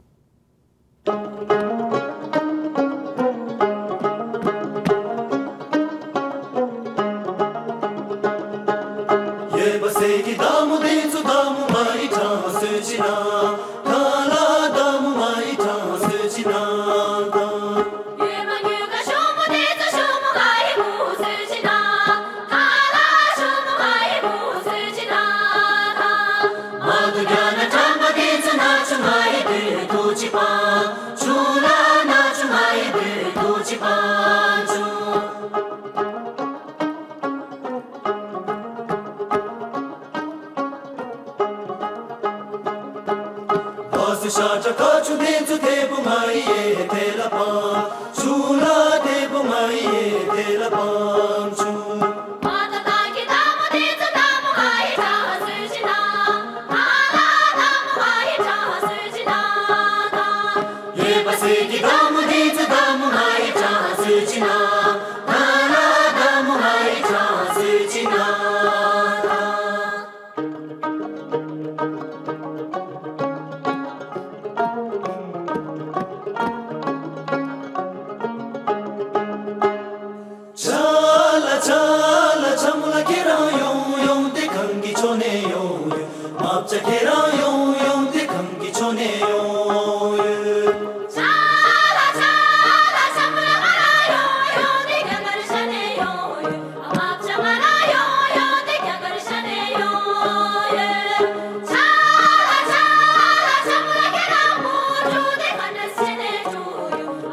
ཆ་ལ་ཆ་ལ་ཆ་མོ་ལ་ཁྱེད་རང་ཡོང་ཡོང་དེ་གང་གི་ཕྱོགས་ནས་ཡོང་ཡོད། མ་བྱ་ཁྱེད་རང་ཡོང་ཡོང་དེ་གང་གི་ཕྱོགས་ནས་ཡོང་ཡོད། ཆ་ལ་ཆ་ལ་ཆ་མོ་ལ་ང་རང་ཡོང་ཡོང་དེ་གང་གི་ཕྱོགས་ནས་ཡོང་ཡོད། མ་བྱ་ང་རང་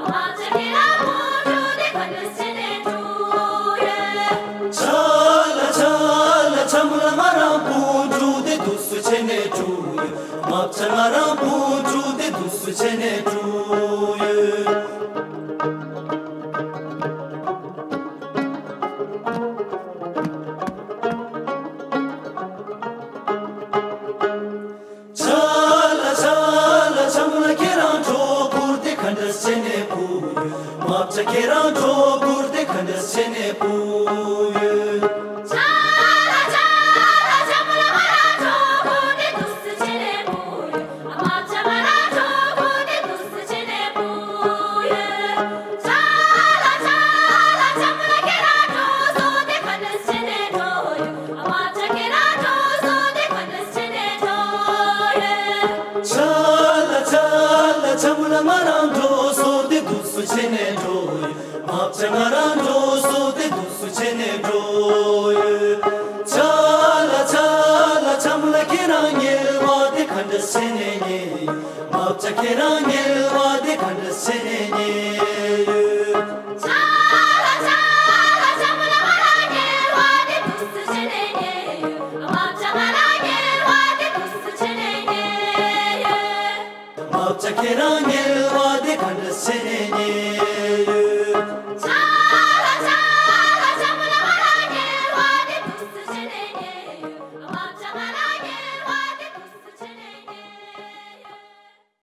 ཡོང་ཡོང་དེ་གང་གི་ཕྱོགས་ནས་ཡོང་ཡོད། ཆ་ལ་ཆ་ལ་ཆ་མོ་ལ་ཁྱེད་རང་མོ་འགྲོ་དེ་གང་གི་ཕྱོགས་ནས་འགྲོ་ཡོད། ཆ་ལ་ཆ་ལ་ཆ་མོ་ལ་ཁྱེད་རང་གྲོགས་པོར་དེ་ག་འདྲ་བྱས་ནས་བུ་ཡོད། མ་བྱ་ཁྱེད་རང་གྲོགས་པོར་དེ་ག་འདྲ་བྱས་ནས་བུ་ཡོད། ཆ་ལ་ཆ་ལ་ཆ་མོ་ལ་ང་རང་གྲོགས་པོར་དེ་འདུག་སེ་བྱས་ནས་བུ་ཡོད། མ་བྱ་ང་རང་གྲོགས་པོར་དེ་འདུག་སེ་བྱས་ནས་བུ་ཡོད། ཆ་ལ་ཆ་ལ་ཆ་མོ་ལ་ཁྱེད་རང་གྲོགས་པོར་དེ་ག་འདྲ་བྱས་ནས་འགྲོ་ཡོད། ཆ་ལ་ཆ་ལ་ཆ་མོ་ལ་ང་རང་འགྲོ་སོ་དེ་འདུག་སུ་བྱས་ནས་འགྲོ་ཡོད། མ་བྱ་ང་རང་འགྲོ་སོ་དེ་འདུག་སུ་བྱས་ནས་འགྲོ་ཡོད། ཆ་ལ་ཆ་ལ་ཆ་མོ་ལ་ཁྱེད་རང་ཉལ་བ་དེ་ག་འདྲ་བྱས་ནས་ཉལ་ཡོད། མ་བྱ་ཁྱེད་རང་ཉལ་བ་དེ་ག་འདྲ་བྱས་ནས་ཉལ་ཡོད། ཆ་ལ་ཆ་ལ་ཆ་མོ་ལ་ང་རང་ཉལ་བ་དེ་འདུག་སུ་བྱས་ནས་ ཅག་ཁྱེད་རང་ཉལ་བ་དེ་ག་འདྲ་སེ་ནས་ཉལ།